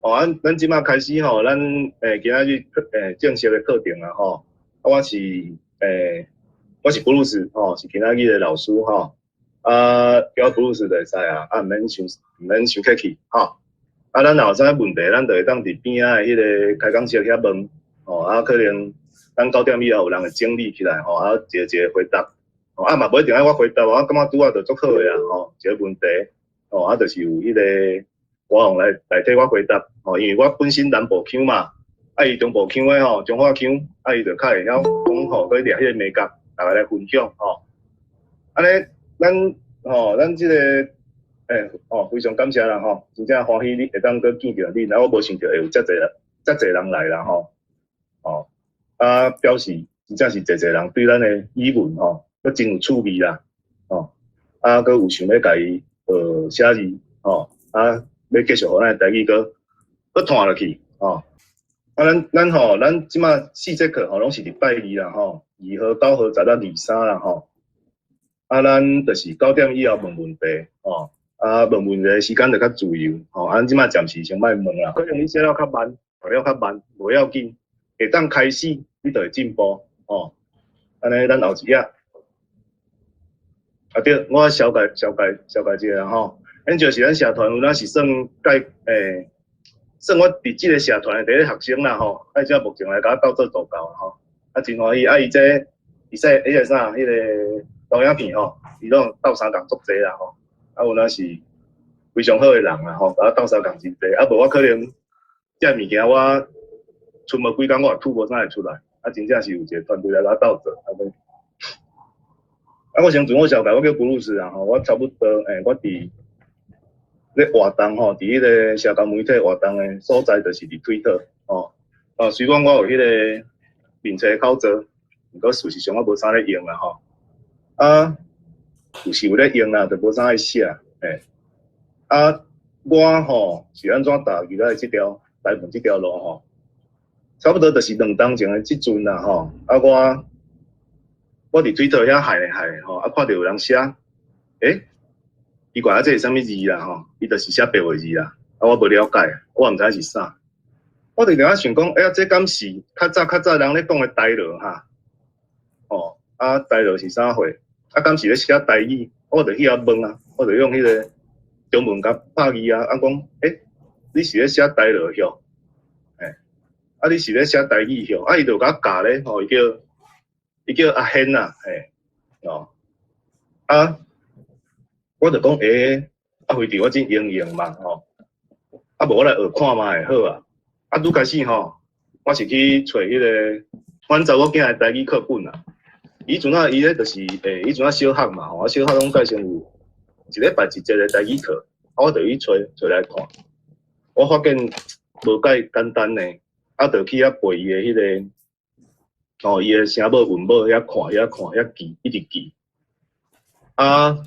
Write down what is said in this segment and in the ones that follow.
哦，咱這馬開始吼，咱今仔日正式的課程啊吼。啊，我是布魯斯吼，是今仔日的老師吼。啊，叫我布魯斯就會使啊，啊，毋免傷客氣吼。啊，咱若有啥問題，咱就會當佇邊仔的彼個開講室遐問，吼，啊，可能咱9點以後有人會整理起來吼，啊，一个一个回答。吼，啊嘛無一定愛我回答，我感覺拄仔就足好的啊，吼，一個問題，吼，啊，就是有彼個國王來代替我回答，吼，因為我本身南部腔嘛，啊，伊中部腔的吼，彰化腔，啊，伊就較會曉講吼，閣掠彼個眉角，逐家來分享吼。按呢，咱吼，咱這個吼，非常感謝啦吼，真正歡喜你會當閣見著你，啊，我無想著會有遮濟人，遮濟人來啦吼，吼，啊，表示真正是濟濟人對咱的語文吼，閣真有趣味啦，吼，啊，閣有想欲共伊學寫字，吼，啊，欲繼續予咱的台語閣閣傳落去，吼。啊，咱吼，咱這馬四節課吼，攏是禮拜二啦吼，2號、9號、16、23啦吼。啊，咱就是9點以後問問題，吼，啊，問問題時間就較自由，吼，啊，咱這馬暫時先莫問啦。可能你寫了較慢，讀了較慢，無要緊，會當開始，你就會進步，吼。按呢，咱後一頁。啊對，我小介小介小介一下吼，咱就是咱社團有哪是算介算我佇這个社團的第一個學生啦吼，啊，這目前來共我鬥做助教吼，啊真歡喜，啊伊這伊說彼個啥，彼個導影片吼，伊攏鬥相共足濟啦吼，啊有哪是非常好的人啦吼，共我鬥相共真濟，啊無我可能這物件我賰無幾工我也吐無啥會出來，啊真正是有一個團隊來共我鬥做，按呢。啊，我先自我紹介，我叫布魯斯啊吼，我差不多我佇咧活動吼，佇彼個社交媒體活動的所在，就是佇推特吼。啊，雖講我有彼個面冊口座，毋過事實上我無啥咧用啦吼。啊，有時有咧用啦，就無啥愛寫。啊，我吼是按怎踏入來這條台文這條路吼？差不多就是2冬前的這陣啦吼。啊，我佇推特遐睺來睺吼，啊，看著有人寫，奇怪啊，這是啥物字啦吼？伊就是寫白話字啦，啊，我無了解，我毋知影是啥。我就佇遐想講，欸呀，這敢是較早較早人咧講的台羅哈？哦，啊，台羅是啥貨？啊，敢是咧寫台語？我就去遐問啊，我就用彼個中文共拍字啊，啊講，你是咧寫台羅許？啊，你是咧寫台語許？啊，伊就共我教咧，吼，伊叫阿軒啊，嘿，哦，啊，我就講，啊，反正我真閒閒嘛，吼，啊，無我來學看覓會好啊。啊，拄開始吼，我是去揣彼個阮查某囝的台語課本啊。彼陣啊，伊咧就是，彼陣啊小學嘛，吼，啊小學攏蓋先有一禮拜一節的台語課，啊，我就去揣揣來看。我發現無介簡單呢，啊，就去遐背伊的彼個，哦，伊的聲母韻母遐看遐看遐記，一直記。啊，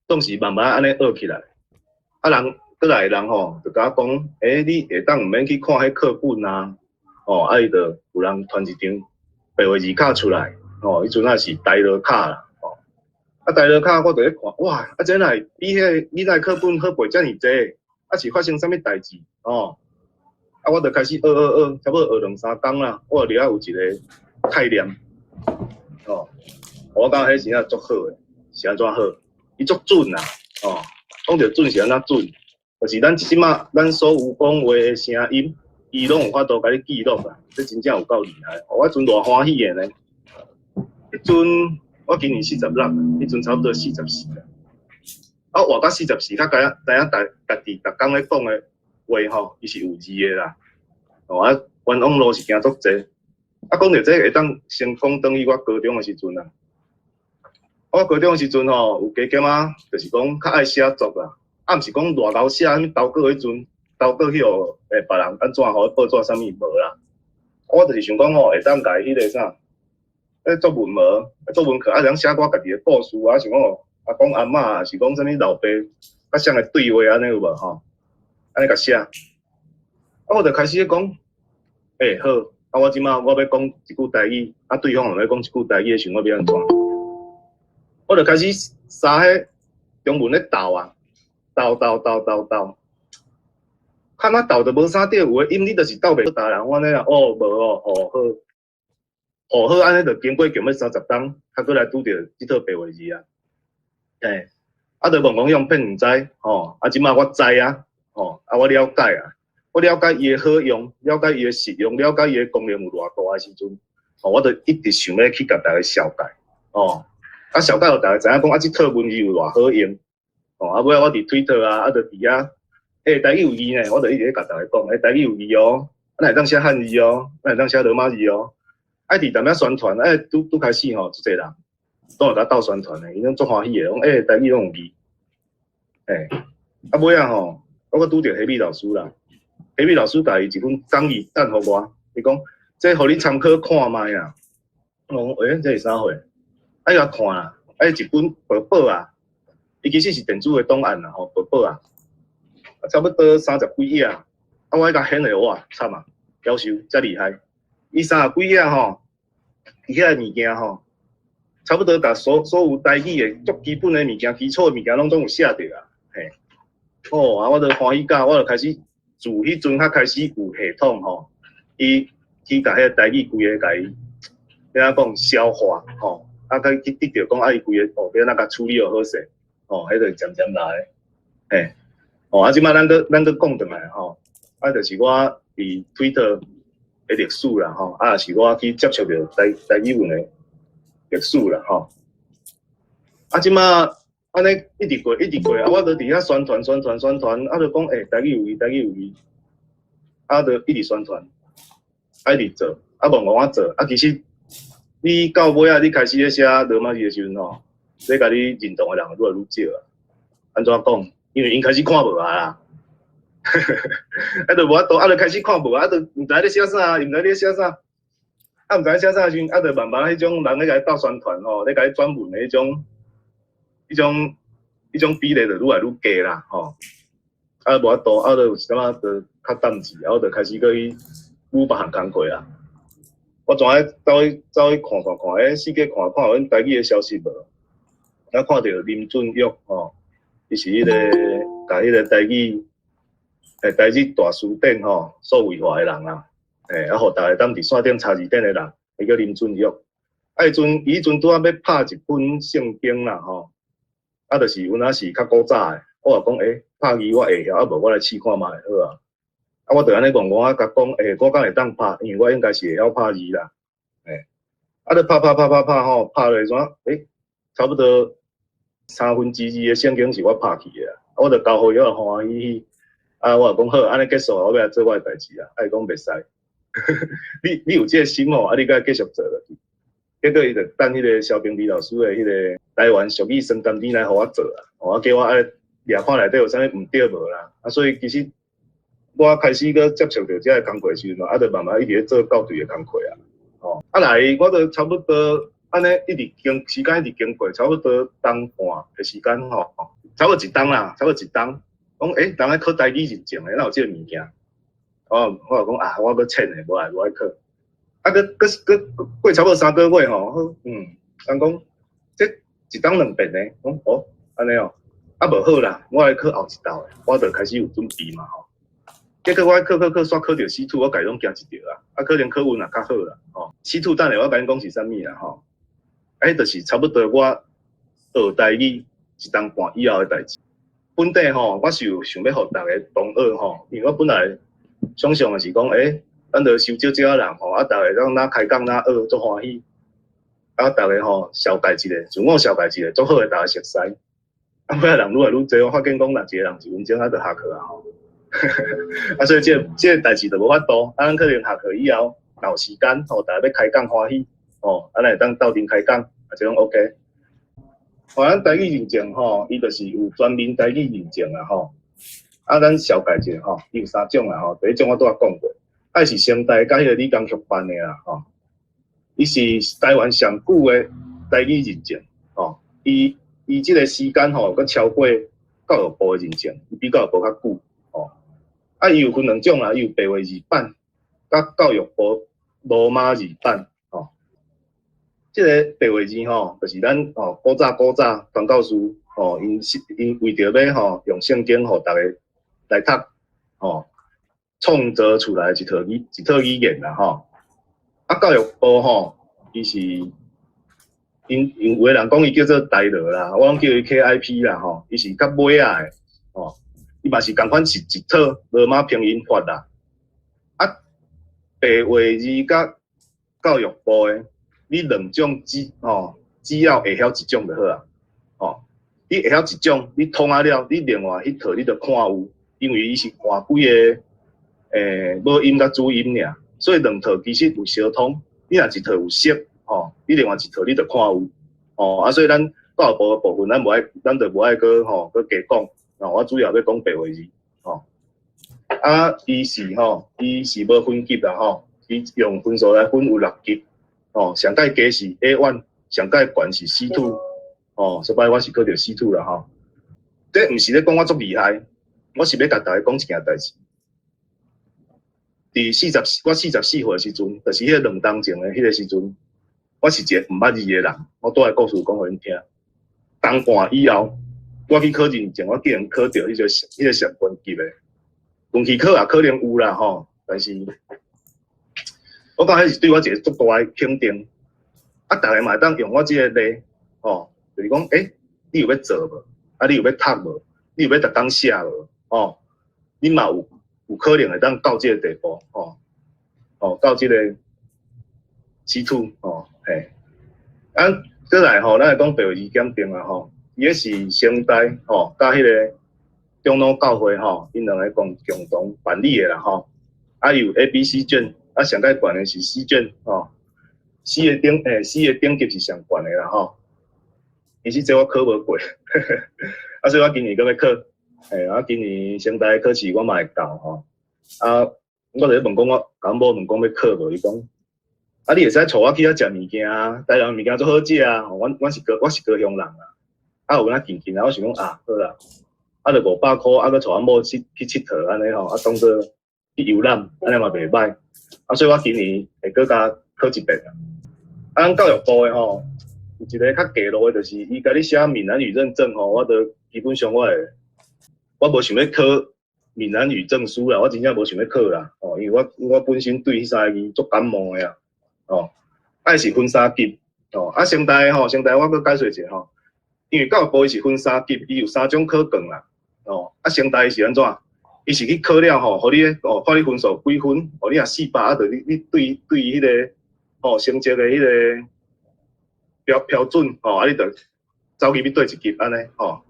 當時慢慢按呢學起來，啊人過來的人吼，就共我講，你會當毋免去看彼課本啊，哦，啊伊就有人傳一張白話字卡出來，吼，彼陣仔是台羅卡啦，吼，啊台羅卡我就咧看，哇，啊這哪會比彼个你那課本好背遮爾濟，啊是發生啥物代誌，哦，啊我就開始學學學，差不多學兩三工啦，我就了有一個概念，哦，我感覺彼真正足好的，是按怎好？伊足準啊，哦，講著準是按怎準？就是咱這馬咱所有講話的聲音，伊攏有法度共你記錄啊，這真正有夠厲害。我彼陣偌歡喜的呢。彼陣我今年46，彼陣差不多44啦。啊，活到44，較知影知影家家己逐工咧講的話吼，伊是有字的啦。哦啊，冤枉路是行足濟。啊，講著這會當先講轉去我高中的時陣啊。我高中的時陣吼，有加減仔，就是講較愛寫作啦。啊，毋是講偌𠢕寫，啥物投稿彼陣，投稿去予別人按怎予報紙啥物無啦。我就是想講吼，會當共彼個啥，作文無，作文課啊，會當寫寡家己的故事啊，想講哦，阿公阿嬤，是講啥物老爸，佮誰的對話按呢有無吼？按呢共寫。啊，我就開始咧講，好，啊，我這馬我欲講一句台語，啊，對方若欲講一句台語的時陣，我欲按怎？我就開始三彼中文咧鬥啊，鬥鬥鬥鬥鬥，較若鬥就無啥對，有的音你就是鬥袂過別人，我按呢啦，哦，無哦，哦好，哦好，按呢就經過強欲30冬，較閣來拄著這套白話字啊，嘿，啊，就戇戇用騙毋知，吼，啊，這馬我知啊，吼，啊，我了解啊，我了解伊的好用，了解伊的實用，了解伊的功能有偌大的時陣，吼，我就一直想欲去共大家紹介，吼，啊，紹介予大家知影講，啊，這套文字有偌好用，吼，啊，尾仔我佇推特啊，啊，就佇遐。欸，台語有字呢，我就一直咧共大家講，欸，台語有字哦，啊，會當寫漢字哦，啊，會當寫羅馬字哦，啊，佇淡仔宣傳，欸，拄拄開始吼，足濟人，攏會共鬥宣傳的，𪜶攏足歡喜的，講欸，台語攏有字，欸，啊，尾仔吼，我閣拄著黑米老師啦，黑米老師共伊一本講義等予我，伊講這予你參考看覓啊，我講欸，這是啥貨？啊，伊共看啦，啊，一本薄薄啊，伊其實是電子的檔案啦，吼，薄薄啊。差不多三十幾頁啊，啊，我共顯下哇，慘啊，夭壽遮厲害！伊三十幾頁吼，伊遐個物件吼，差不多共所有台語的足基本的物件、基礎的物件，攏總有寫著啊，嘿。哦，啊，我就歡喜甲，我就開始自彼陣較開始有系統吼，伊去共彼個台語規个共伊，按怎講消化吼，啊，去得著講啊，伊規个哦，欲按怎共處理好勢，吼，彼個漸漸來，嘿。哦，啊，這馬咱閣講轉來吼，啊，就是我佇推特的歷史啦吼，啊，也是我去接觸著台語文的歷史啦吼。啊，這馬按呢一直過一直過，啊，我就佇遐宣傳宣傳宣傳，啊，就講欸，台語有字，台語有字，啊，就一直宣傳，啊，一直做，啊，戇戇仔做，啊，其實你到尾仔你開始咧寫羅馬字的時陣吼，咧共你認同的人愈來愈少啊。按怎講？因為𪜶開始看無啊啦，啊，就無法度，啊，就開始看無啊，就毋知咧寫啥，毋知咧寫啥，啊，毋知寫啥時陣，啊，就慢慢彼種人咧共你鬥宣傳吼，咧共你轉文的彼種比例就愈來愈低啦，吼。啊，無法度，啊，就有一點仔就較淡志，啊，我就開始閣去補別項工課啊。我總愛走去走去看看看，欸，四界看看有阮台語的消息無？啊，看著林俊玉吼。伊是彼個共彼個台語，欸，台語大辭典吼，數位化的人啊，欸，啊，予逐个當佇線頂查字典的人，伊叫林俊玉。啊，伊陣伊彼陣拄仔欲拍一本聖經啦吼，啊，就是有影是較古早的，我就講，欸，拍字我會曉，啊無我來試看覓好啊。啊，我就按呢戇戇仔共講，欸，我敢會當拍，因為我應該是會曉拍字啦，欸，啊，就拍拍拍拍拍吼，拍落怎，欸，差不多二三分之的聖經是我拍去的啊，我就交予伊，我歡歡喜喜。啊，我就講好，按呢結束，我欲來做我的代誌啊。啊，伊講袂使，你有這個心吼，啊，你閣愛繼續做落去。結果伊就等彼個蕭平李老師的彼個台灣俗語雙甘典來予我做啊，哦，啊叫我愛掠看內底有啥物毋對無啦。啊，所以其實我開始閣接觸著這个工課的時陣，啊，就慢慢一直咧做校對的工課啊。哦，啊來，我就差不多按呢一直經時間一直經過，差不多冬半的時間吼，差不多一冬啦，差不多一冬。講欸，人咧考台語認證的，哪有這个物件？哦，我就講啊，我閣淺的，無愛無愛考。啊，閣閣閣過差不多3個月吼，嗯，人講這一冬兩遍呢，講哦，按呢哦，啊無好啦，我來考後一道的，我就開始有準備嘛吼。結果我考考考，煞考著 C2，我家己攏驚一著啊！啊，可能考運也較好啦，吼。C2 等下我共恁講是啥物啦，吼。啊，彼就是差不多我學台語一冬半以後的代誌。本底吼，我是有想欲予逐个同學吼，因為我本來想象的是講，欸，咱就收少少仔人吼，啊，逐个攏若開講若學足歡喜，啊，逐个吼紹介一个，自我紹介一個，足好的，逐个熟似。啊，尾仔人愈來愈濟，我發現講若一個人一分鐘，啊，就下課啊吼。啊，所以這個這个代誌就無法度，啊，咱可能下課以後，若有時間吼，逐个欲開講歡喜，吼，啊，咱會當鬥陣開講，啊，這攏 OK。吼，咱台語認證吼，伊就是有全面台語認證啊吼。啊，咱紹介一下吼，伊有三種啊吼。第一種我拄仔講過，啊是成大佮彼個理工學辦的啦吼。伊是台灣上久的台語認證吼。伊這个時間吼，閣超過教育部的認證，伊比教育部較久吼。啊，伊有分兩種啦，伊有白話字版，佮教育部羅馬字版吼。這个白話字吼，就是咱吼古早古早傳教士吼，𪜶是𪜶為著欲吼用聖經予逐个來讀吼，創造出來一套語言啦吼。啊，教育部吼，伊是𪜶有的人講伊叫做台羅啦，我攏叫伊 KIP 啦吼，伊是較尾仔的吼，伊嘛是仝款是一套羅馬拼音法啦。啊，白話字佮教育部的，你兩種只要會曉一種就好啊，吼，你會曉一種，你通啊了，你另外彼套你就看有，因為伊是換幾个母音佮子音爾，所以兩套其實有相通。你若一套有識，吼，你另外一套你就看有，吼，啊，所以咱教育部的部分，咱無愛，咱就無愛閣吼閣加講，吼，我主要欲講白話字，吼，啊，伊是無分級啦，吼，伊用分數來分有六級，吼，上蓋低是 A1，上蓋懸是 C2，吼，這擺我是考著 C2 啦，吼，這毋是咧講我足厲害，我是欲共大家講一件代誌。佇四十，我44歲的時陣，就是彼個2冬前的彼個時陣，我是一个毋捌字的人。我拄仔故事講予恁聽。冬半以後，我去考認證，我竟然考著彼個上懸級的。運氣好也可能有啦吼，但是我感覺彼是對我一個足大的肯定。啊，逐个嘛會當用我這个例，吼，就是講，欸，你有欲做無？啊，你有欲讀無？你有欲逐工寫無？吼，你嘛有可能會當到這个地步，吼，哦，到這个 C2，吼，嘿。啊，過來吼，咱來講白話字檢定啊，吼，伊彼是成大吼，佮彼个長老教會吼，𪜶兩个共同辦理的啦，吼。啊，有 A、B、C 卷，啊，上蓋懸的是 C 卷，吼。C 的等級是上懸的啦，吼。其實這我考無過，啊，所以我今年閣欲考，嘿，啊，今年成大考試我嘛會到吼。啊，我就咧問講我，共阮某問講欲考無？伊講，啊，你會使帶我去遐食物件啊，台南物件足好食啊。阮是高雄人啊，啊有影近近啊，我想講啊，好啦，啊，就500箍，啊，閣帶阮某去𨑨迌按呢吼，啊，當做去遊覽，按呢嘛袂䆀。啊，所以我今年會閣共考一遍啊。啊，咱教育部的吼，有一个較低落的，就是伊共你寫閩南語認證吼，我都基本上我會，我無想欲考閩南語證書啦，我真正無想欲考啦，哦，因為我本身對彼三個字足感冒的啊，哦，愛是分三級，哦，啊，成大吼，成大我閣解說一下吼，因為教育部伊是分三級，伊有三種考卷啦，哦，啊，成大是按怎？伊是去考了吼，予你哦，看你分數幾分，哦，你若400啊，就你對彼个吼成績的彼个標準，吼，啊，你就走入去佗一級按呢，吼。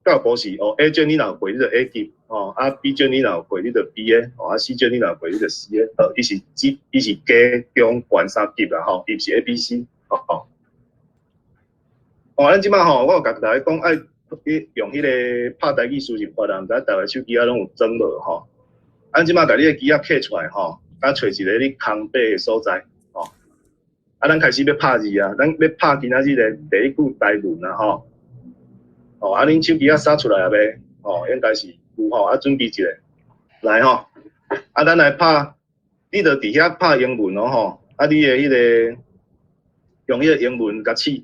教育部是哦，A 卷你若有過，你就 A 級，吼，啊 B 卷你若有過，你就 B 的，哦，啊 C 卷你若有過，你就 C 的，伊是低、中、懸三級啦，吼，伊毋是 A、B、C，吼。哦，咱這擺吼，我有共大家講愛去用彼個拍台語輸入法啦，毋知逐个手機仔攏有裝無吼？咱這擺共你的機仔揢出來吼，啊揣一个你空白的所在，吼。啊，咱開始欲拍字啊，咱欲拍今仔日的第一句台文啊，吼。哦，啊，恁手機仔掃出來啊未？哦，應該是有吼，啊，準備一下，來吼。啊，咱來拍，你就佇遐拍英文哦吼。啊，你的彼个用彼個英文共試，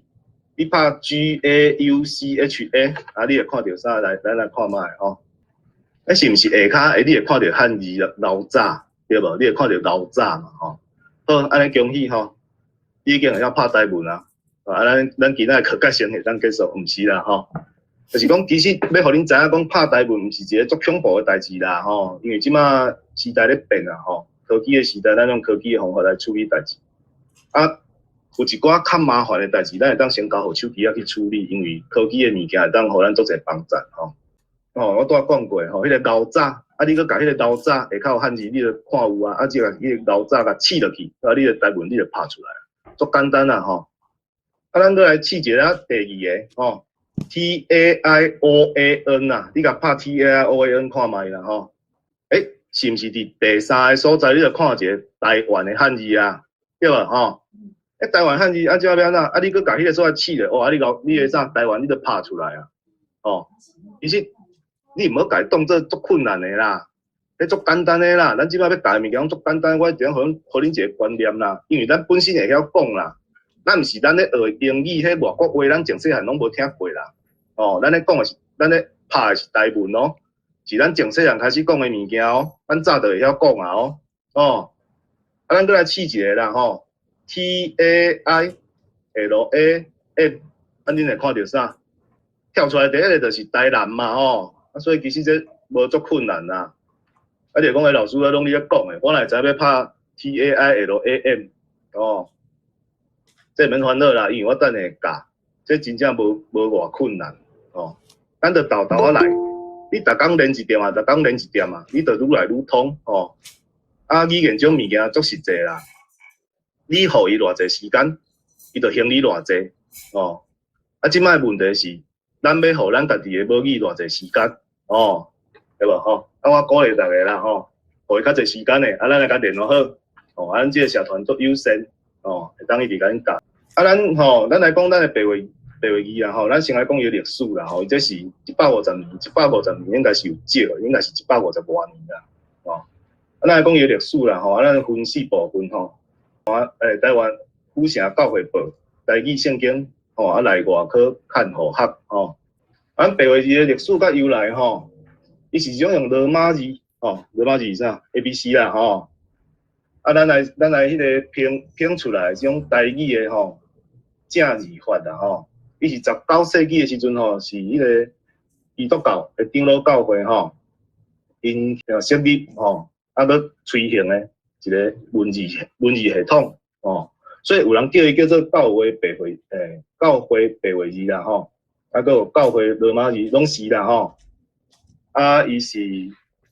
你拍 GAUCHA，啊，你會看著啥？來，咱來看覓吼。啊，是毋是下跤？欸，你會看著漢字老早，對無？你會看著老早嘛吼。好，按呢恭喜吼，你已經會曉拍台文啊。啊，咱今仔課較先會當結束，毋是啦吼。就是講，其實欲予恁知影講拍台文毋是一个足恐怖的代誌啦吼。因為這馬時代咧變啊吼，科技的時代，咱用科技的方法來處理代誌。啊，有一寡較麻煩的代誌，咱會當先交予手機仔去處理，因為科技的物件會當予咱足濟幫助吼。哦，我拄仔講過吼，彼个老早，啊，你閣共彼个老早下跤有漢字，你就看有啊，啊，這个彼个老早共試落去，啊，你的台文你就拍出來，足簡單啦吼。啊，咱閣來試一下第二个吼，TAIOAN 啊，你共拍 TAIOAN 看覓啦吼。欸，是毋是佇第三个所在，你就看一个台灣的漢字啊，對無吼？欸，台灣漢字啊，這欲按怎？啊，你閣共彼个所在試咧，哦，啊，你共你的啥台灣，你就拍出來啊，哦，其實你毋好共伊當做足困難的啦，彼足簡單的啦。咱這擺欲教的物件攏足簡單，我一定予恁一個觀念啦，因為咱本身會曉講啦，咱毋是咱咧學英語，彼外國話，咱從細漢攏無聽過啦。哦，咱咧講的是，咱咧拍的是台文哦。是咱從細漢開始講的物件哦，咱早就會曉講啊哦，哦，啊，咱閣來試一个啦吼，TAILAN，啊，恁會看著啥？跳出來第一个就是台南嘛吼，啊，所以其實這無足困難啦。啊，就講彼老師啊，攏咧講的，我哪會知欲拍 TAILAM 哦，這免煩惱啦，因為我等下教，這真正無偌困難哦。咱就沓沓仔來，你逐工練一點啊，逐工練一點啊，你就愈來愈通哦。啊，語言這種物件足實際啦，你予伊偌濟時間，伊就還你偌濟哦。啊，這擺問題是，咱欲予咱家己的母語偌濟時間哦，對無吼？啊，我鼓勵大家啦吼，予伊較濟時間的，啊，咱來共聯絡好，哦，啊，咱這个社團足友善，哦，會當一直共恁教。啊，咱吼，咱來講咱的白話字啦吼，咱先來講伊的歷史啦吼，伊這是一百五十年，一百五十年應該是有少，應該是一百五十外年啦，哦。啊，咱來講伊的歷史啦吼，啊，咱分四部分吼，啊，台灣府城教會報、台語聖經，吼，啊，內外科看護學，吼。咱白話字的歷史佮由來吼，伊是種用羅馬字，吼，羅馬字是啥？ABC 啦，吼。啊，咱來彼个編出來這種台語的吼正字法啦，吼。伊是19世紀的時陣吼，是彼个基督教的長老教會吼，𪜶設立吼，啊，閣推行的一个文字系統，吼。所以有人叫伊叫做教會白話字啦，吼。啊，閣有教會羅馬字，攏是啦，吼。啊，伊是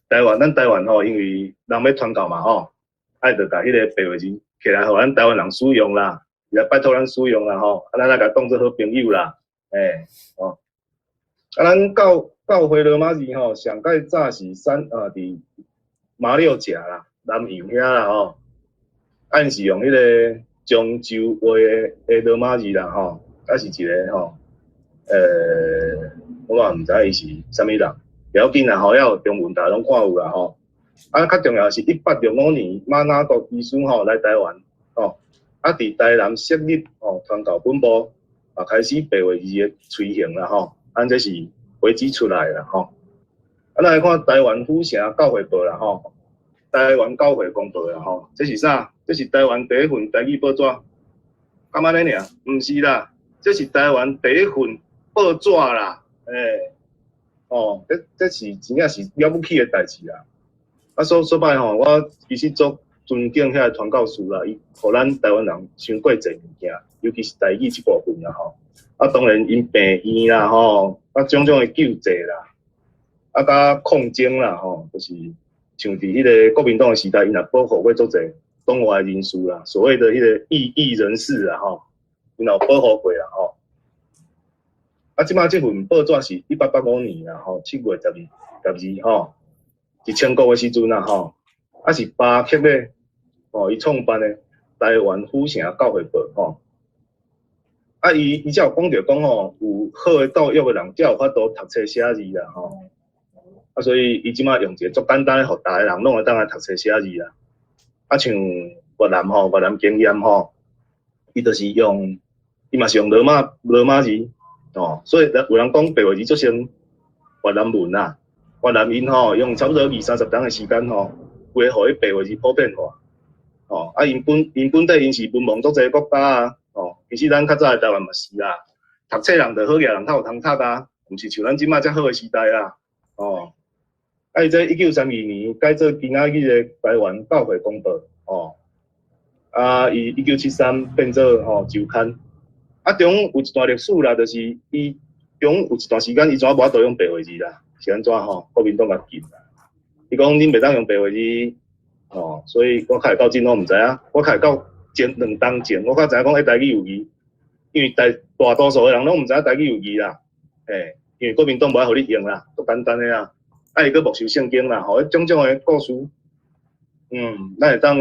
台灣，咱台灣吼，因為人欲傳教嘛，吼，愛就共彼个白話字摕來予咱台灣人使用啦，伊來拜託咱使用啦，吼，啊，咱來共當做好朋友啦，欸，哦。啊，咱教會羅馬字吼，上蓋早是三啊，佇馬六甲啦，南洋遐啦，吼，啊，𪜶是用彼个漳州話的羅馬字啦，吼，啊是一个吼，我嘛毋知伊是啥物人，袂要緊啦，吼，猶有中文大家攏看有啦，吼。啊，較重要是1865年馬納國醫師吼來台灣，吼，啊，佇台南設立吼傳教本部，啊，開始白話字的推行啦，吼，啊，這是回指出來啦，吼。啊，咱來看台灣府城教會報啦，吼，台灣教會公報啦，吼，這是啥？這是台灣第一份台語報紙，敢按呢爾？毋是啦，這是台灣第一份報紙啦，欸，哦，這是真正是了不起的代誌啦。啊，所擺吼，我其實足尊敬遐個傳教士啦，伊予咱台灣人傷過濟物件，尤其是台語這部分啦吼。啊，當然𪜶病院啦吼，啊，種種的救濟啦，啊，佮抗爭啦吼，就是像佇彼个國民黨的時代，𪜶也保護過足濟黨外人士啦，所謂的彼個異議人士啦吼，𪜶有保護過啦吼。啊，這擺這份報紙是1885年啦吼，7月12吼，佇清國的時陣啦吼，啊是巴克咧，吼，伊創辦的台灣府城教會報吼。啊，伊才有講著講吼，有好的教育的人才有法度讀冊寫字啦吼。啊，所以伊這擺用一个足簡單的，予逐个人攏會當來讀冊寫字啦。啊，像越南吼，越南經驗吼，伊就是用，伊嘛是用羅馬字，哦，所以有人講白話字做成越南文啦。越南𪜶吼用差不多二三十冬的時間吼，規个予彼白話字普遍化。哦，啊，𪜶本底𪜶是文盲足濟國家啊，哦，其實咱較早的台灣嘛是啦，讀冊人就好額人較有通讀啊，毋是像咱這擺遮好的時代啦，哦。啊，伊這1932年改做今仔日的台灣教會公報，哦，啊，伊1973變做吼週刊，啊，中有一段歷史啦，就是伊中有一段時間伊怎無法度用白話字啦，是按怎吼？國民黨共禁啦，伊講恁袂當用白話字，哦，所以我較會到今攏毋知影，我較會到前兩冬前，我較知影講彼台語有字，因為大多數的人攏毋知影台語有字啦，欸，因為國民黨無愛予你用啦，足簡單的啦。啊，伊閣沒收聖經啦，吼，彼種種的故事，咱會當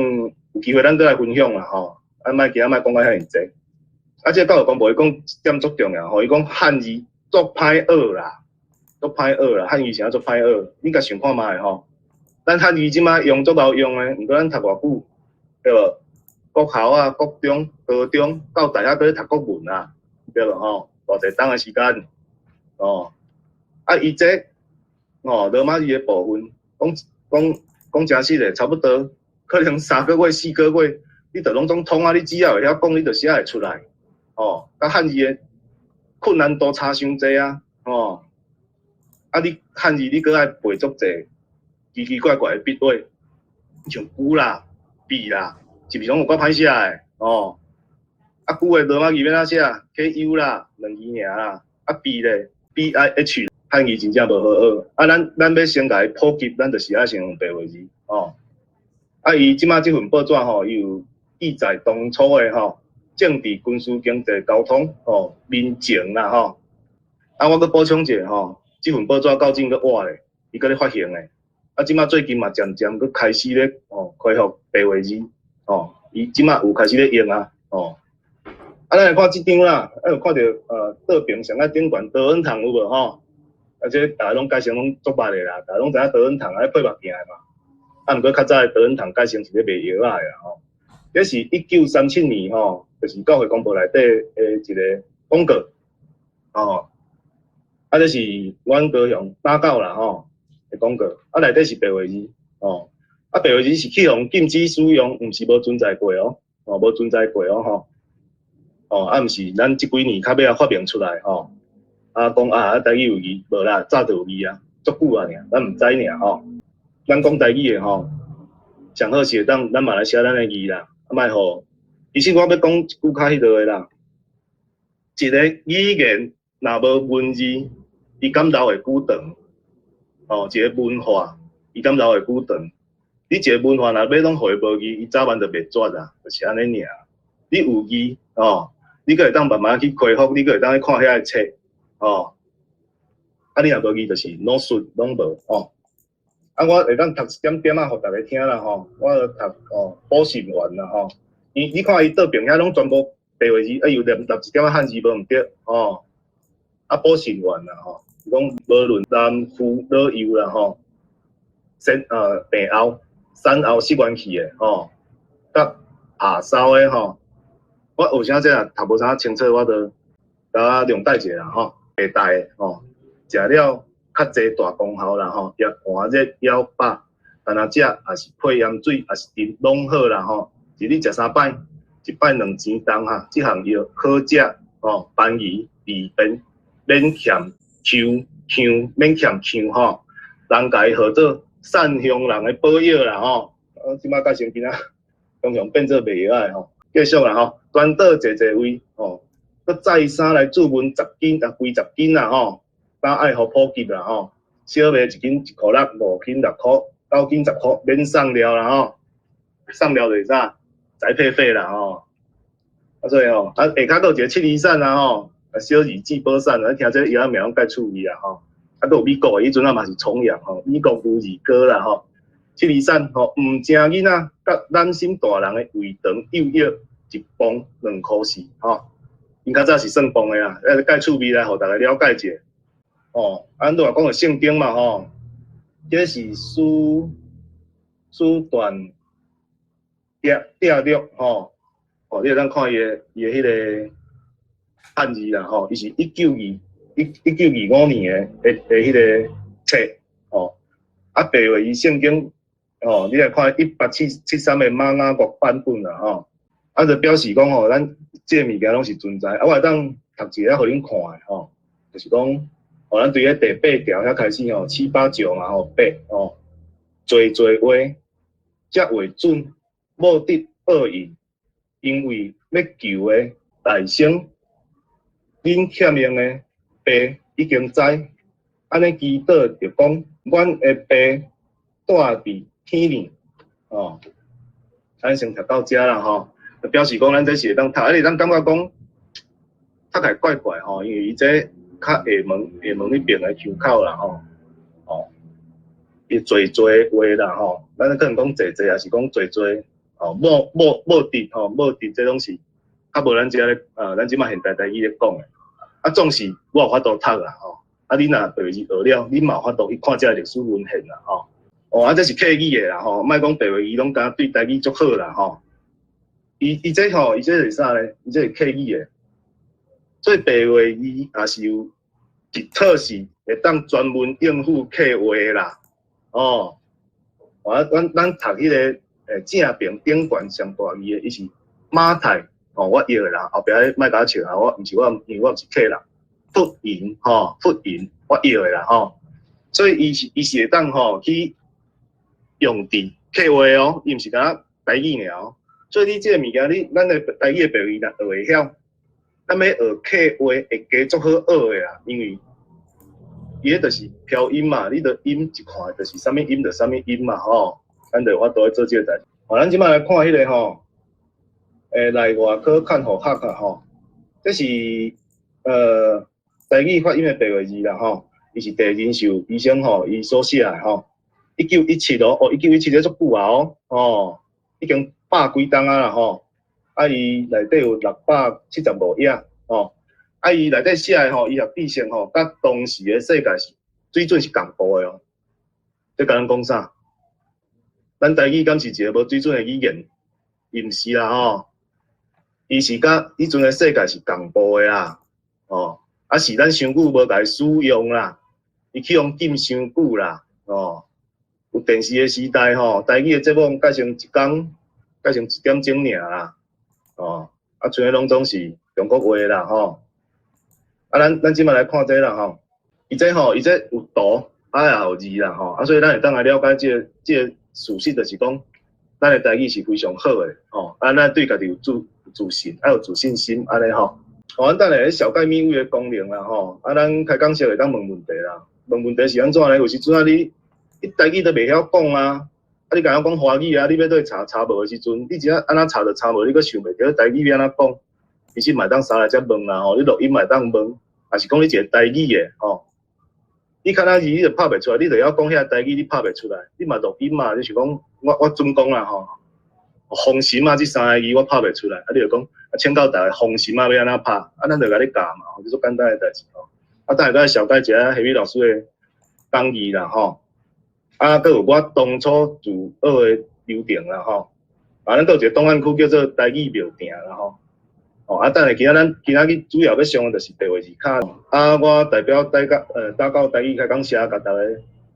有機會，咱閣來分享啦，吼，啊，莫今仔莫講甲遐爾濟。啊，這個教育公報伊講一點足重要，吼，伊講漢字足歹學啦，足歹學啦，漢語啥足歹學，你共想看覓吼？咱漢字這擺用足𠢕用的，毋過咱讀偌久，對無？國校啊、國中、高中到大學閣咧讀國文啊，對無吼？偌濟冬的時間，哦，啊，伊這。哦，羅馬字的部分，講講講誠實的，差不多可能3個月、4個月，你就攏總通啊！你只要會曉講，你就寫會出來。哦，佮漢字的困難度差傷濟啊！哦，啊你漢字你閣愛背足濟奇奇怪怪的筆畫，像龜啦、筆啦，是毋是攏有夠歹寫的？哦，啊龜的羅馬字欲按怎寫？KU 啦，兩字爾啦，啊筆咧 BIH。漢字真正無好學，啊，咱欲先共伊普及，咱就是愛先用白話字，哦。啊，伊這馬這份報紙吼，伊有記載當初的吼政治、軍事、經濟、交通、吼民情啦吼。啊，我閣補充一下吼，這份報紙到今閣活咧，伊閣咧發行咧。啊，這馬最近嘛漸漸閣開始咧吼恢復白話字，吼，伊這馬有開始咧用啊，吼。啊，咱來看這張啦，啊有看著倒爿上較頂懸德恩堂有無吼？啊，這逐家攏改成攏足捌的啦，逐家攏知影德恩堂啊，配目鏡的嘛。啊，毋過較早的德恩堂改成是咧賣藥仔的啦吼。這是1937年吼，就是教會公報內底的一個廣告，吼。啊，這是阮高雄打狗啦吼的廣告，啊內底是白話字，吼。啊，白話字是去予禁止使用，毋是無存在過哦，哦，無存在過哦吼。哦，啊，毋是咱這幾年較尾仔發明出來吼。啊，講啊，台語有字，無啦，早就有字啊，足久啊爾，咱毋知爾吼。咱講台語的吼，上好是會當咱嘛來寫咱的字啦，啊莫予。其實我欲講一句較彼落的啦，一個語言若無文字，伊敢留會久長？哦，一個文化，伊敢留會久長？你一個文化若欲攏予伊無字，伊早晚就滅絕啊，就是按呢爾。你有字哦，你閣會當慢慢去恢復，你閣會當去看遐个冊。哦，啊，你若無字就是攏術攏無哦。啊，我會當讀一點點仔，予逐家聽啦吼。我著讀哦，補習員啦吼。伊你看伊倒爿遐攏全部白話字，啊又連擸一點仔漢字無毋對吼。啊，補習員啦吼，伊講無論男婦老幼啦吼，先病後、產後失元氣的吼，佮下梢的吼。我有啥這讀無啥清楚，我就共兩帶一下啦吼。下代的吼，食了較濟大功效啦吼，抑寒熱枵飽，但若食也是配鹽水，也是啉攏好啦吼。一日食三擺，一擺兩錢重哈。這項藥好食吼，便宜利便，免欠抽香，免欠香吼。人共伊號做散鄉人的寶藥啦吼。啊，這馬改成今仔常常變做賣藥仔的吼。繼續啦吼，全島濟濟位吼。閣再三來注問十斤啊，幾十斤啦吼，當愛予普及啦吼。小賣一斤1塊6，5斤6塊，9斤10塊，免送料啦吼。送料就是啥？宅配費啦吼。啊所以吼，啊下跤閣有一個七厘散啊吼，啊小兒至寶散啊，聽這個藥仔名攏蓋趣味啊吼。啊，閣有美國的，彼陣啊嘛是崇洋吼，美國牛二哥啦吼。七厘散吼，毋成囡仔佮擔心大人的胃腸幼藥，一磅2塊4吼。𪜶較早是算磅的啦，啊蓋趣味來予逐家了解一下。哦，啊，咱拄仔講著聖經嘛吼，這是史段牒錄吼，哦，你會當看伊的彼個漢字啦吼，伊是1925年的彼個冊吼，啊，白話伊聖經吼，你來看1873的瑪雅國版本啦吼，啊，就表示講吼，咱這個物件攏是存在，啊，我會當讀一下予恁看的吼，就是講，吼，咱對彼第八條遐開始吼，七八九嘛吼，八吼，濟濟話才會準，無得報應，因為欲求的大生，恁欠用的爸已經知，按呢祈禱就講，阮的爸住佇天裡，哦，咱先讀到遮啦吼，就表示講咱這是會當讀，啊，你會當感覺講讀起來怪怪吼，因為伊這較廈門彼爿的腔口啦吼，哦，伊濟濟話啦吼，咱可能講濟濟，抑是講濟濟，哦，無無無佇吼，無佇這攏是較無咱遮咧，咱這馬現代台語咧講的，啊，總是我有法度讀啦吼，啊，你若白話字學了，你嘛有法度去看這個歷史文獻啦吼，哦，啊，這是客語的啦吼，莫講白話字攏敢對台語足好啦吼，伊這吼，伊這是啥咧？伊這是客語的，所以白話字也是有一套是會當專門應付客話啦，哦，啊，咱讀彼個正爿頂懸上大字的，伊是馬太，哦，我譯的啦，後壁莫共我笑啊，我毋是我，因為我毋是客人，福音吼，福音我譯的啦吼，所以伊是會當吼去用佇客話哦，伊毋是干焦台語爾哦，所以你這個物件，你咱的台語的白話若學會曉，咱欲學客話會加足好學的啦，因為伊彼就是飄音嘛，你著音一看就是啥物音就啥物音嘛吼，咱就有法度去做這個代誌。好，咱這擺來看彼個吼，內外科看護學啊吼，這是台語發音的白話字啦吼，伊是鄭仁壽醫生吼，伊所寫的吼，1917哦，哦，1917這足久啊哦，哦，已經百幾冬啊啦吼，啊伊內底有675頁吼。啊！伊內底寫的吼，醫學知識吼，佮當時的世界是水準是仝步的哦。這共咱講啥？咱台語敢是一個無水準的語言？伊毋是啦吼，伊是佮彼陣的世界是仝步的啦，哦，啊是咱傷久無共伊使用啦，伊去予禁傷久啦，哦，有電視的時代吼，台語的節目改成一工，改成一點鐘爾啦，哦，啊，賰的攏總是中國話啦，吼。啊，咱這擺來看這啦吼，伊這吼，伊這有圖，啊也有字啦吼，啊，所以咱會當來了解這個這個事實，就是講，咱的台語是非常好的吼，啊，咱對家己有自信，啊有自信心，按呢吼。好，咱等下咧小蓋密位的功能啦吼，啊，咱開講時會當問問題啦，問問題是按怎呢？有時陣啊，你台語都袂曉講啊，啊，你共我講華語啊，你欲佗查查無的時陣，你只要按怎查都查無，你閣想袂著台語欲按怎講，其實嘛會當三來遮問啦吼，你錄音嘛會當問，抑是講你一個台語的吼，你較早字你就拍袂出來，你就曉講遐台語，你拍袂出來，你嘛錄音嘛，你想講我準講啦吼，風神仔這三个字我拍袂出來，啊你就講啊請教大家風神仔欲按怎拍，啊咱就共你教嘛，這足簡單的代誌吼。啊等下閣小解一下夏美老師的講義啦吼，啊閣有我當初自學的流程啦吼，啊咱閣有一個檔案庫叫做台語廟埕啦吼。哦，啊，等下今仔咱今仔日主要欲上的就是白話字卡。啊，我代表大狗台語開講社，共大家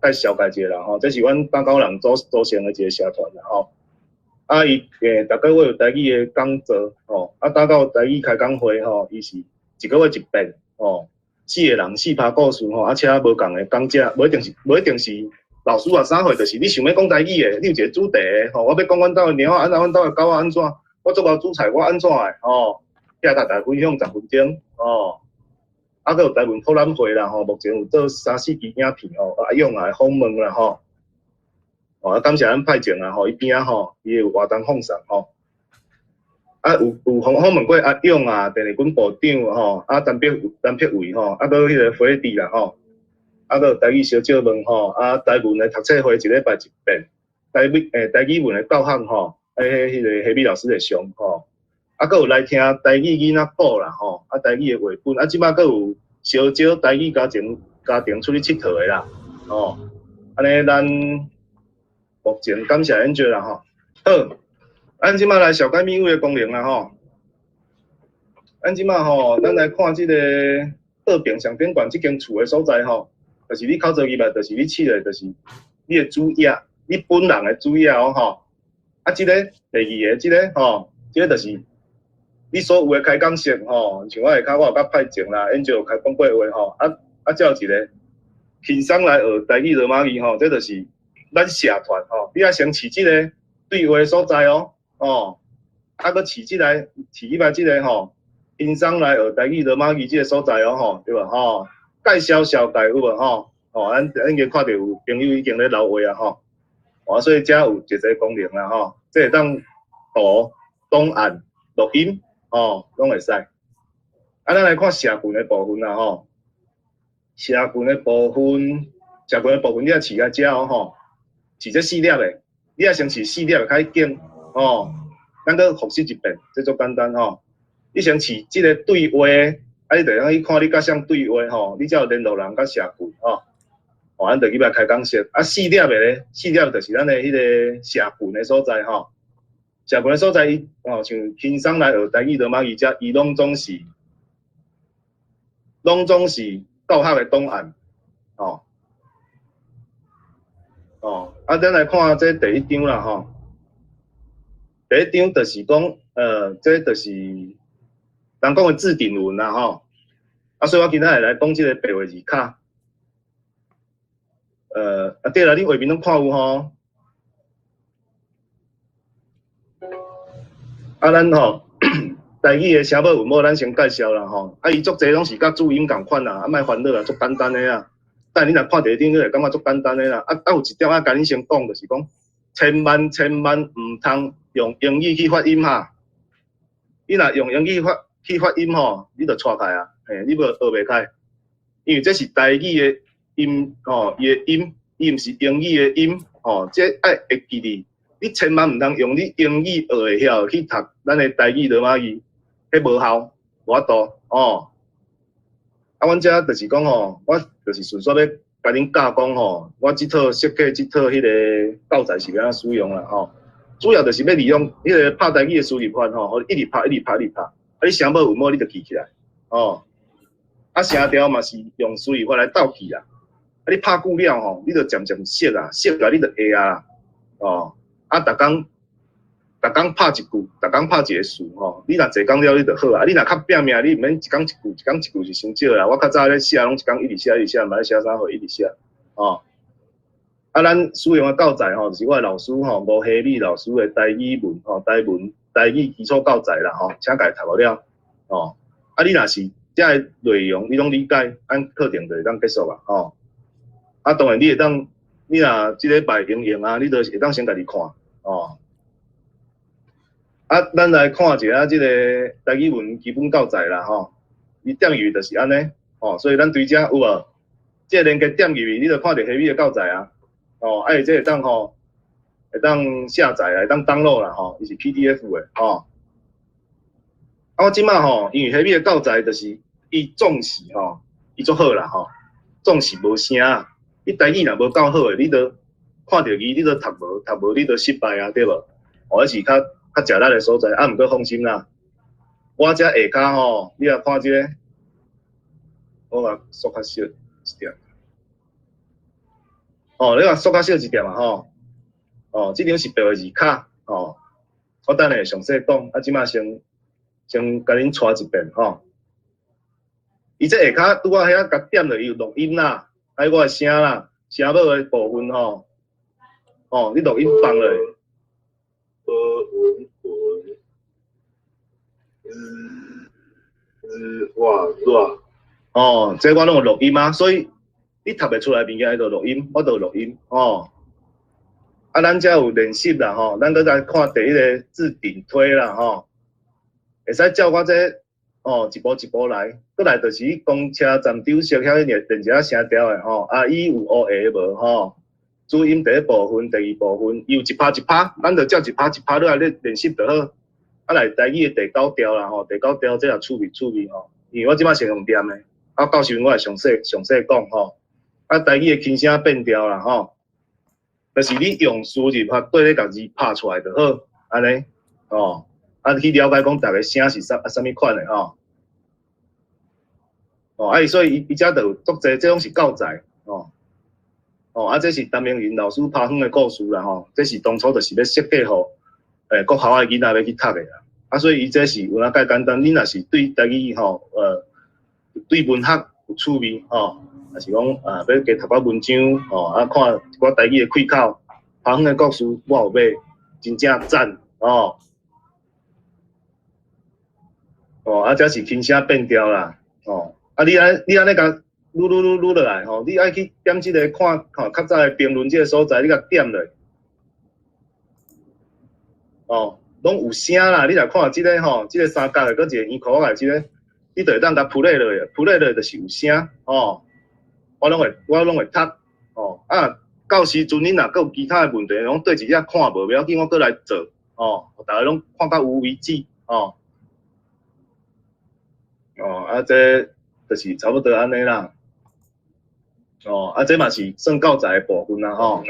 介紹一下啦吼。這是阮大狗人組成的一個社團啦吼。啊，伊逐個月有台語的講座吼。啊，大狗台語開講會吼，伊是一個月一遍吼，四個人四趴故事吼，啊，請無仝的講者，無一定是老師啊啥貨，就是你想欲講台語的，你有一個主題的吼。我欲講阮兜的貓仔按怎，阮兜的狗仔按怎，我足𠢕煮菜，我按怎的吼。遐共大家分享10分鐘，哦，啊，閣有台文博覽會啦吼，目前有做三四支影片吼，阿勇啊訪問啦吼，哦，啊，感謝咱派靜啊吼，伊邊仔吼，伊有活動放送吼，啊，有訪問過阿勇啊，鄭麗君部長吼，啊，陳碧偉吼，啊，閣彼個回弟啦吼，啊，閣有台語小借問吼，啊，台文的讀冊會一禮拜一遍，台語文的教學吼，彼個夏美老師會上吼。啊，閣有來聽台語囡仔鼓啦吼，啊，台語的繪本，啊，這擺閣有相招台語家庭出去𨑨迌的啦，吼，按呢咱目前感謝恁少啦吼。好，咱這擺來小解密位的功能啦吼。咱這擺吼，咱來看這個倒爿上頂懸這間厝的所在吼，就是你敲做入來，就是你試的，就是你的主頁，你本人的主頁哦吼。啊，這個第二個這個吼，這個就是。你所有的開講室吼，像我下跤我有佮派靜啦，因就有開講過話吼，啊啊，才有一個輕鬆來學台語羅馬字吼，這就是咱社團吼，你愛先飼這個對話所在哦，哦，啊，閣飼這個飼入來這個吼，輕鬆來學台語羅馬字這個所在哦吼，對無吼？介紹小介有無吼？哦，咱已經看著有朋友已經咧留話啊吼，哦，所以遮有一個功能啦吼，這會當圖、檔案、錄音。哦，攏會使。啊，咱來看社群的部分啦吼。社群的部分，社群的部分你愛飼佇遮哦吼，飼這四粒的，你愛先飼四粒的較緊哦。咱閣複習一遍，這足簡單吼。你先飼這個對話，啊，你就會當去看你佮誰對話吼，你才有聯絡人佮社群吼。哦，咱就入來開講室。啊，四粒的咧，四粒就是咱的彼個社群的所在吼。社群的所在，伊哦，像輕鬆來學台語羅馬字遮，伊攏總是教學的檔案，哦，哦，啊，咱來看這第一張啦，吼，第一張就是講，這就是人講的字典文啦，吼，啊，所以我今仔會來講這個白話字卡，啊對啦，你畫面攏看有吼？啊，咱吼台語的聲母韻母，咱先介紹啦吼。啊，伊足濟攏是佮注音仝款啦，啊，莫煩惱啦，足簡單的啊。但你若看第一張，你會感覺足簡單的啦。啊啊，有一點仔共恁先講，就是講千萬千萬毋通用英語去發音哈。你若用英語去發音吼，你就錯開啊，嘿，你無學袂開。因為這是台語的音吼，伊的音，伊毋是英語的音吼，這愛會記得。你千萬毋通用你英語學會曉去讀咱的台語羅馬字，彼無效，無法度哦。啊，阮遮就是講吼，我就是順續欲共恁教講吼，我這套設計這套彼个教材是欲按怎使用啦吼。主要就是欲利用彼个拍台語的輸入法吼，予你一直拍，一直拍，一直拍，啊，你聲母韻母你就記起來哦。啊，聲調嘛是用輸入法來鬥記啦。啊，你拍久了吼，你就漸漸熟啊，熟啊，你就會啊，哦。啊，逐工逐工拍一句，逐工拍一个詞吼。你若濟工了，你就好啊。你若較拼命，你毋免一工一句，一工一句是傷少啦。我較早咧寫，攏一工一直寫，一直寫，毋知寫啥貨，一直寫，哦。啊，咱使用的教材吼，就是我的老師吼，吳希美老師的台語文吼，台文台語基礎教材啦吼，請共伊讀予了，哦。啊，你若是遮个內容你攏理解，咱課程就會當結束啊，吼。啊，當然你會當，你若這禮拜用用啊，你就會當先家己看。哦，啊，咱來看一下這個台語文基本教材啦，吼，伊點入去就是按呢，哦，所以咱對遮有無？這個連結點入去，你就看著彼个教材啊，哦，啊，伊這會當吼，會當下載啊，會當 download 啦，吼，伊是 PDF 的，吼。啊，我這擺吼，因為彼个教材就是伊總是吼，伊足好啦，吼，總是無聲，你台語若無夠好的，你就看著伊，你就讀無，讀無你就失敗啊，對無？哦，彼是較較食力的所在，啊，毋過放心啦，我遮下跤吼，你若看這个，我共縮較小一點。哦，你共縮較小一點啊，吼。哦，這張是白話字卡，哦，我等下會詳細講，啊，這擺先先共恁帶一遍，吼。伊這下跤拄仔遐共點落，伊有錄音啦，還有我的聲啦，聲母的部分吼。哦，你錄音放落。無文文，z z 哇熱。哦，這我攏有錄音啊，所以你讀袂出來物件，伊就錄音，我就錄音哦。啊，咱遮有練習啦吼，咱閣來看第一个字典推啦吼，會使照我這哦一步一步來。閣來就是公車站長室遐練練一下聲調的吼，啊，伊有烏下無吼？主音第一部分、第二部分，伊有一拍一拍，咱就照一拍一拍落來咧練習就好。啊，來台語的第九調啦吼，第九調這也趣味趣味吼，因為我這擺先用念的，啊，到時陣我會詳細詳細講吼。啊，台語的輕聲變調啦吼，就是你用輸入法對咧共字拍出來就好，按呢，哦，啊去了解講逐个聲是啥啥物款的吼。哦，啊，所以伊伊遮就有足濟，這攏是教材，哦。哦，啊，這是陳明仁老師拍遠的故事啦吼，這是當初就是欲設計予國校的囡仔欲去讀的啦。啊，所以伊這是有影介簡單，你若是對台語吼，對文學有趣味吼，抑是講啊，欲加讀寡文章吼，啊，看一寡台語的開口，拍遠的故事我有買，真正讚哦。哦，啊，這是輕聲變調啦，哦，啊，你按你按呢共擼擼擼擼落來吼，你愛去點這個看吼，較早的評論這个所在，你共點落，哦，攏有聲啦。你若看這个吼，這个三角的，閣一个圓箍仔的這个，你就會當共 play 落去，play 落就是有聲哦。我攏會讀哦。啊，到時陣你若閣有其他的問題，攏對一下看無，袂要緊，我閣來做哦。逐家攏看甲有為止哦。哦，啊，這就是差不多按呢啦。哦，啊，這嘛是算教材的部分啦，吼。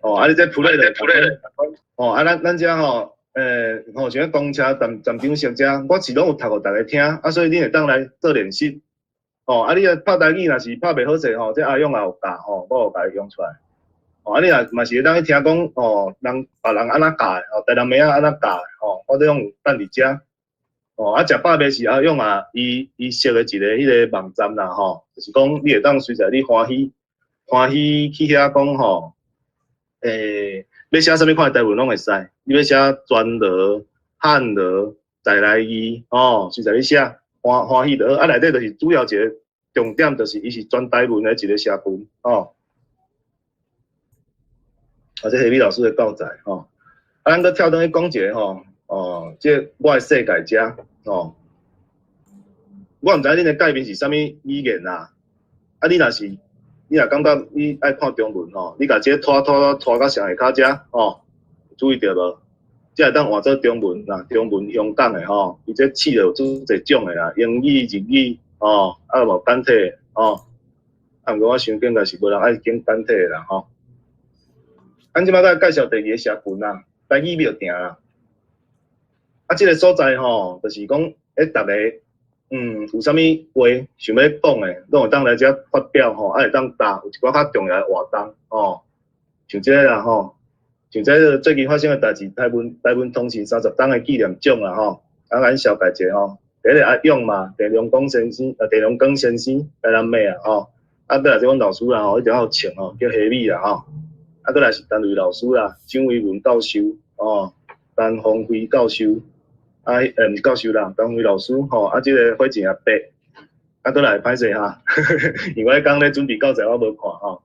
哦，啊，你這 play 咧，play 咧。哦，啊，咱咱遮吼，吼，像公車站站長室遮，我是攏有讀予逐家聽，啊，所以恁會當來做練習。吼，啊，你若拍台語若是拍袂好勢吼，這阿勇也有教吼，我有共伊用出來。吼，啊，你若嘛是會當去聽講，吼，人別人按怎教的，吼，台南妹仔按怎教的，吼，我這攏有等佇遮。吼，啊，食飽未是阿勇啊，伊設的一个彼个網站啦，吼，就是講你會當隨時你歡喜歡喜去遐講吼，欲寫啥物款的台文攏會使，你欲寫全羅、漢羅、在來語，吼，隨時你寫，歡歡喜就好。啊，內底就是主要一個重點，就是伊是全台文的一個社群，吼。啊，這是李老師的教材，吼。啊，咱閣跳轉去講一个吼，哦，這我的世界遮，吼。我毋知恁的界面是啥物語言啦，啊，你若是，你若感覺你愛看中文吼，你共這拖拖拖到上下跤遮，吼，注意著無？這會當換做中文啦，中文香港的吼，伊這試著有足濟種的啦，英語、日語，吼，啊無簡體，吼。啊，毋過我想應該是無人愛揀簡體的啦，吼。咱這擺來介紹第二个社群啦，台語廟埕啦。啊，這个所在吼，就是講，逐家，有啥物話想欲講的，攏會當來遮發表吼，啊會當搭有一寡較重要的活動，吼，像這个啦吼，像這个最近發生的代誌，台灣通信30冬的紀念獎啦吼，啊，咱紹介一下吼，第一个阿勇嘛，鄭良光先生，啊，鄭良光先生，台南妹啊吼，啊，閣來這阮老師啦吼，一定有穿吼，叫黑米啦吼，啊，閣來是陳瑞老師啦，張維文教授，哦，陳鴻輝教授。啊，毋是教授啦，陳輝老師吼，啊，這个火箭阿伯，啊，閣來歹勢哈，因為我剛咧準備教材，我無看吼。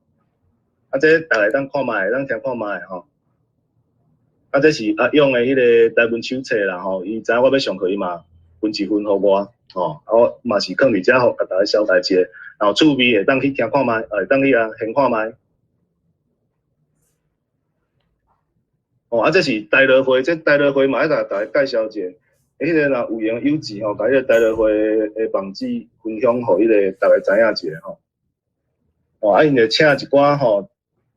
啊，這逐家當看覓，當聽看覓吼。啊，這是阿勇的彼个台文手冊啦吼，伊知影我欲上課，伊嘛分一份予我，吼，啊，我嘛是囥佇遮，予逐家紹介一下，然後趣味會當去聽看覓，會當去啊現看覓。哦，啊，這是台樂會，這台樂會嘛愛共逐家介紹一下。彼个若有閒有志吼，共彼个台樂會的網址分享予彼个逐家知影一下吼。哦，啊，𪜶會請一寡吼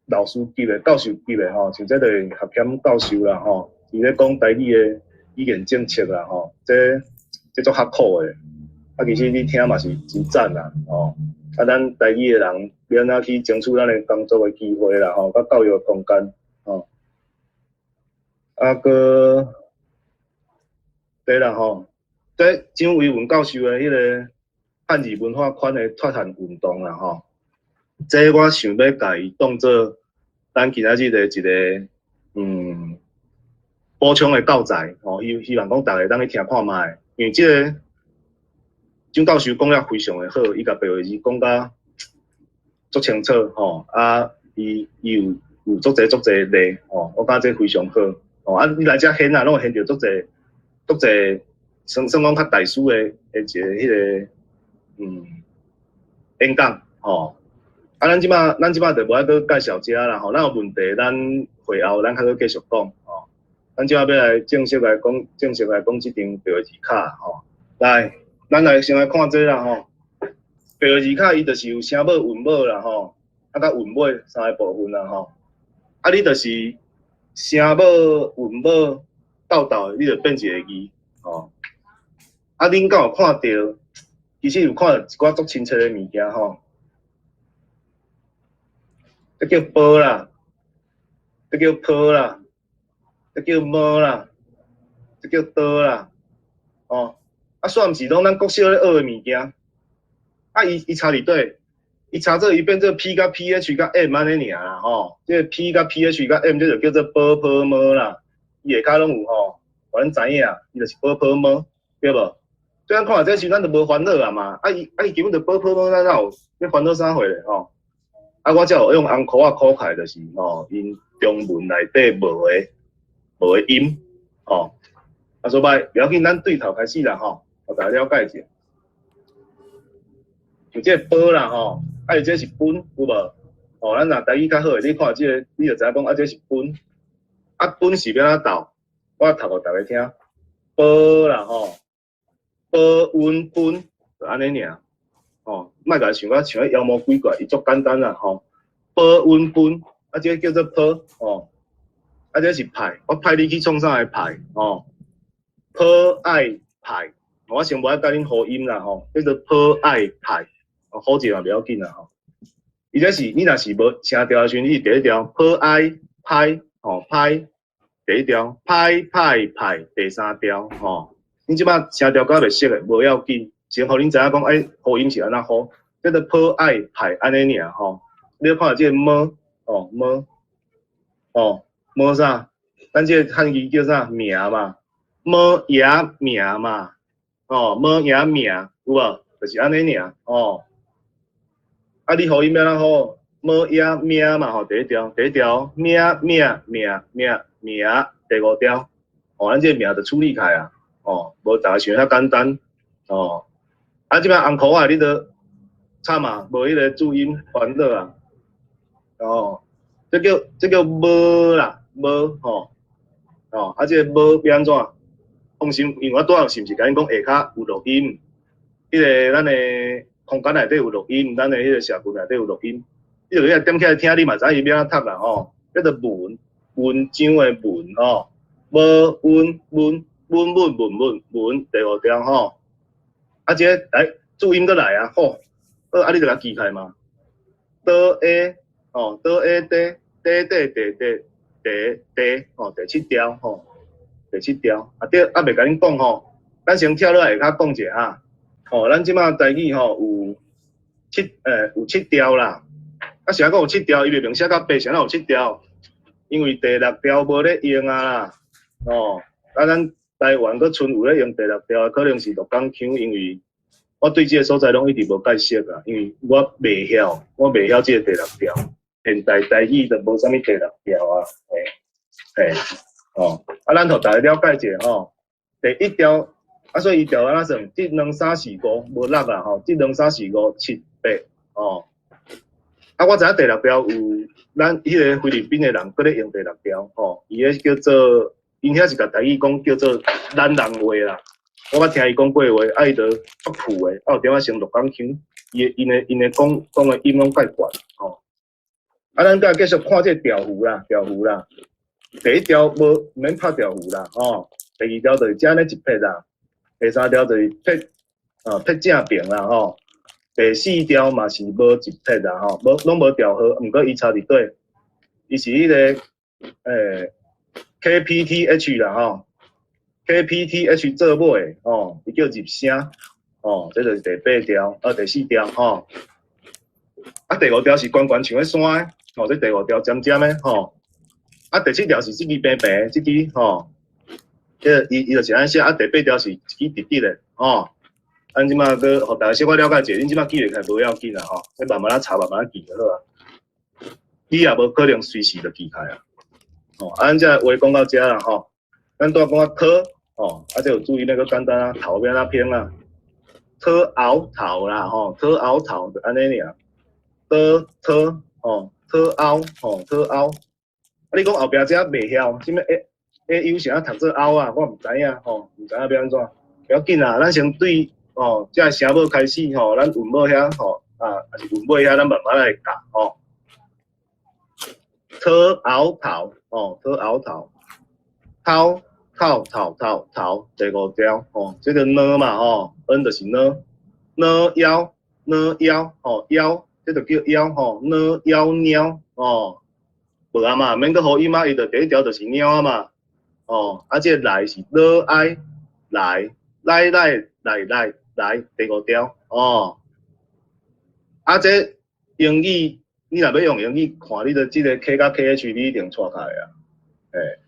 老師級的、教授級的吼，像這個學謙教授啦吼，伊咧講台語的語言政策啦吼，這足較苦的。啊，其實你聽嘛是真讚啦，吼。啊，咱台語的人欲按怎去爭取咱的工作的機會啦，吼，佮教育的空間，吼。啊，閣對啦吼，這張維文教授的彼个漢字文化圈的脫漢運動啦吼，這我想欲共伊當做咱今仔日的一个補充的教材吼，希望講逐家當去聽看覓，因為這个張教授講了非常的好，伊共白話字講甲足清楚吼，啊，伊有足濟足濟例吼，我感覺這非常好吼，啊，你來遮現啊，攏會現著足濟足濟，算算講較大師的一个彼个演講吼。啊，咱這擺就無愛閣介紹這啦吼，咱有問題，咱會後咱較閣繼續講吼。咱這擺欲來正式來講，正式來講這張白話字卡吼。來，咱來先來看這啦吼。白話字卡伊就是有聲母、韻母啦吼，啊佮韻尾三个部分啦吼。啊，你就是聲母、韻母鬥鬥的，你就變一个字吼。啊，恁敢有看著？其實有看著一寡足親切的物件吼。這叫波啦，這叫坡啦，這叫摸啦，這叫刀啦，哦，啊，煞毋是攏咱國小咧學的物件，啊，伊差佇佗？伊差做伊變做 P 佮 PH 佮 M 按呢爾啦，吼，這個 P 佮 PH 佮 M 這就叫做波波摸啦，伊下跤攏有吼，予咱知影，伊就是波波摸，對無？對咱看著這時咱就無煩惱啊嘛，啊伊根本就波波摸，咱哪有欲煩惱啥貨咧吼？啊，我才有用紅箍仔箍起來，就是吼，𪜶中文內底無的音，吼。啊，所以不要緊，咱對頭開始啦，吼，予大家了解一下。像這個波啦，吼，啊，伊這是本，有無？吼，咱若台語較好的，你看這個，你就知影講啊，這是本。啊，本是欲按怎鬥？我讀予逐家聽。波啦，吼，波溫本，就按呢爾。吼，莫共想甲像彼妖魔鬼怪，伊足簡單啦，吼。波溫本，啊，這個叫做波，吼。啊，這是派，我派你去創啥的派？吼，破愛派，我先無愛教恁呼音啦吼，叫做破愛派，好字嘛袂要緊啦吼。伊這是你若是無聲調的時陣，你是第一調破愛派，吼派，第一調派派派，第三調吼。你這擺聲調較袂熟的，無要緊，先予恁知影講，欸，呼音是按怎呼，叫做破愛派按呢爾吼。你看這個麼，哦麼，哦麼啥？咱這個漢語叫啥名嘛？麼也名嘛？哦，麼也名有無？就是按呢爾哦。啊，你呼音欲按怎呼？麼也名嘛吼，第一調，第一調名名名名名，第五調，哦，咱這個名就處理開啊。哦，無大家想遐簡單，哦。啊，這擺紅箍仔你都慘啊，無彼個注音煩惱啊。哦，這叫無啦，無吼，哦，啊，這個無欲按怎？放心，因為我拄仔是毋是共恁講下跤有錄音？彼個咱的空間內底有錄音，咱的彼個社群內底有錄音。你就遐點起來聽，你嘛知伊欲按怎讀啦吼。叫做文，文章的文吼，無文文文文文文文第五調吼。啊，這個來注音閣來啊，吼，好，啊，你就共記起來嘛。的 A 吼，的 A 的的的的的的的吼，第七調吼，第七調。啊對，啊未共恁講吼，咱先跳落來下跤講者哈。吼，咱這擺台語吼有七有七調啦。啊，是按怎講有七調？伊明明寫甲白，是按怎有七調？因為第六調無咧用啊啦。哦，啊，咱台灣閣賰有咧用第六調，可能是鹿港腔，因為我對這個所在攏一直無解釋啊，因為我袂曉，我袂曉這個第六調。現代台語就無啥物第六調啊，嘿，嘿，哦，啊，咱予大家了解者吼，第一調，啊，所以伊調按怎算？一、兩、三、四、五，無六啊，吼，一、兩、三、四、五、七、八，哦，啊，我知影第六調有咱彼個菲律賓的人閣咧用第六調，吼，伊彼叫做，𪜶遐是共台語講叫做咱人話啦。我捌聽伊講過話，啊，伊就足酷的，啊，有點仔像鹿港腔，伊的、𪜶的、𪜶的講講的音攏較懸，吼。啊，咱閣繼續看這個調符啦，調符啦。第一調無毋免拍調符啦，吼。第二調就是這按呢一撇啦，第三調就是撇，啊撇正平啦，吼。第四調嘛是無一撇啦，吼，無攏無調號，毋過伊差佇佗，伊是彼個KPTH 啦，吼，KPTH 做尾，吼，伊叫入聲，吼，這就是第八調，啊，第四調，吼。啊，第五調是懸懸像咧山的，吼，這第五調尖尖的，吼。啊，第七調是這支平平，這支吼，這伊伊就是按呢寫。啊，第八調是一支直直的，吼。咱這擺閣予大家小可了解者，恁這擺記袂起來無要緊啦，吼，你慢慢仔查，慢慢仔記就好啊。你也無可能隨時就記起來啊。吼，啊，咱這話講到遮啦，吼。咱拄仔講到特，吼，啊，這有注意那個簡單啊，頭欲按怎拼啊？特凹頭啦，吼，特凹頭就按呢爾。的特，吼，特凹，吼，特凹。啊，你講後壁這袂曉，啥物 A A U 是按怎讀做凹啊？我毋知影，吼，毋知影欲按怎。不要緊啦，咱先對吼，這個聲母開始吼，咱韻母遐吼，啊，抑是韻尾遐，咱慢慢來教吼。特凹頭，吼，特凹頭，頭頭頭頭頭，第五調，吼，這個呢嘛，吼，N 就是呢，呢腰呢腰，吼腰，這就叫腰，吼，呢腰貓，吼，無啊嘛，免閣呼音啊，伊就第一調就是貓啊嘛，哦，啊，這個來是ल I 來來來來來來，第五調，哦，啊，這英語你若欲用英語看，你著這個 K 佮 KH，你一定錯開啊，欸，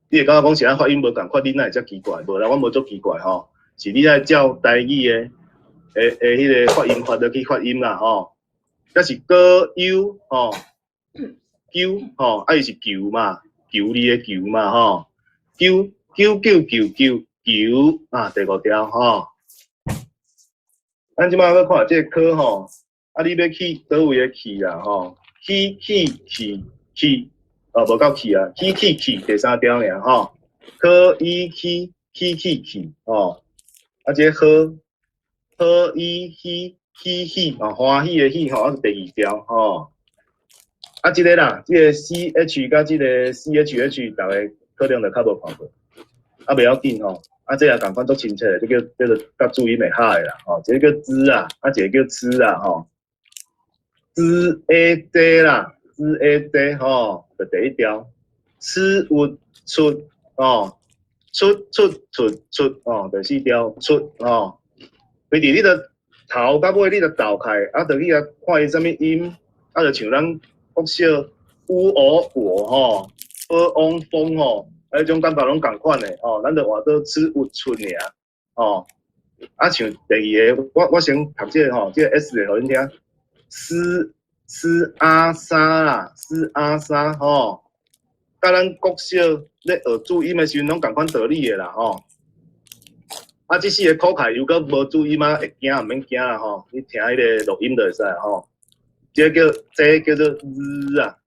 你會感覺講是按發音無仝款，你哪會遮奇怪？無啦，我無足奇怪吼，是你愛照台語的的的彼個發音法落去發音啦吼。這是哥 U 吼，鳩吼，啊伊是球嘛，球你的球嘛吼，鳩鳩鳩鳩鳩球啊，第五調吼。咱這擺閣看這個科吼，啊你欲去佗位的去啦吼？去去去去，哦無夠去啊，去去去第三調爾吼，可伊去去去去吼，啊這個呵呵伊希喜喜哦，歡喜的喜吼，啊是第二調吼。啊，這个啦，這个 CH 佮這个 CHH，逐家可能就較無看過，啊，袂要緊吼。啊，這也仝款足親切的，這叫叫做佮注音會合的啦，吼，一个叫滋啊，啊，一个叫吃啊，吼，滋 A Z 啦，滋 A Z 吼，就第一調，吃有出吼，出出出出吼，第四調出吼，非佇你的頭到尾你就鬥開，啊，就去共看伊啥物音，啊，就像咱國小烏俄我吼，波翁風吼。啊，彼種感覺攏仝款的吼，咱就換做吃有出爾吼。啊，像第二个，我先讀這个吼，這个 S 的予恁聽，斯斯阿沙啦，斯阿沙吼，佮咱國小咧學注音的時陣攏仝款道理的啦吼。啊，這四个口開又閣無注音啊，會驚毋免驚啦吼，你聽彼个錄音就會使吼。這个叫這个叫做日啊，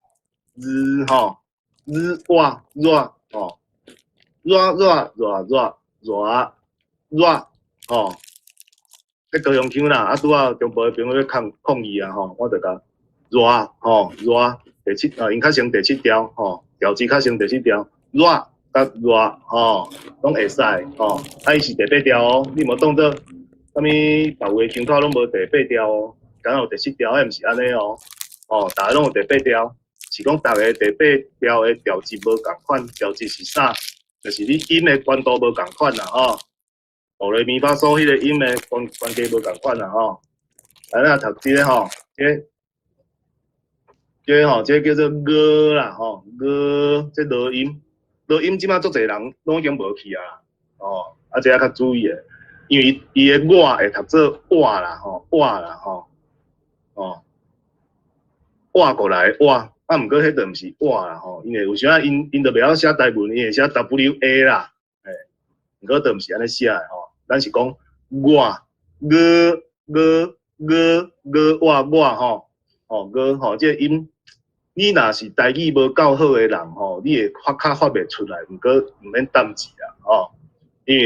日吼，日哇熱吼。熱熱熱熱熱熱吼，這高雄腔啦，啊拄仔中部的朋友咧抗抗議啊吼，我就共熱吼熱第七啊，𪜶較先第七調吼，調子較先第七調熱佮熱吼，攏會使吼，啊伊是第八調哦，你無當做啥物別位腔口攏無第八調哦，敢若有第七調，彼毋是按呢哦，哦，逐个攏有第八調，是講逐个第八調的調值無仝款，調值是啥？就是你音的懸度無仝款啦吼，哆來咪發嗦彼个音的懸懸低無仝款啦吼。來，咱讀這个吼，這个這个吼，這个叫做𠊎啦吼，𠊎這濁音，濁音這馬足濟人攏已經無去啊，哦，啊這個較注意的，因為伊的我會讀做哇啦吼，哇啦吼，哦，挖過來挖。啊，毋過彼就毋是挖啦吼，因為有時仔𪜶𪜶就袂曉寫台文，𪜶會寫 WA 啦，嘿，毋過就毋是按呢寫的吼，咱是講我、𠊎、𠊎、𠊎、𠊎、我、我吼，吼𠊎吼，這個音，你若是台語無夠好的人吼，你會發較發袂出來，毋過毋免擔心啦吼，因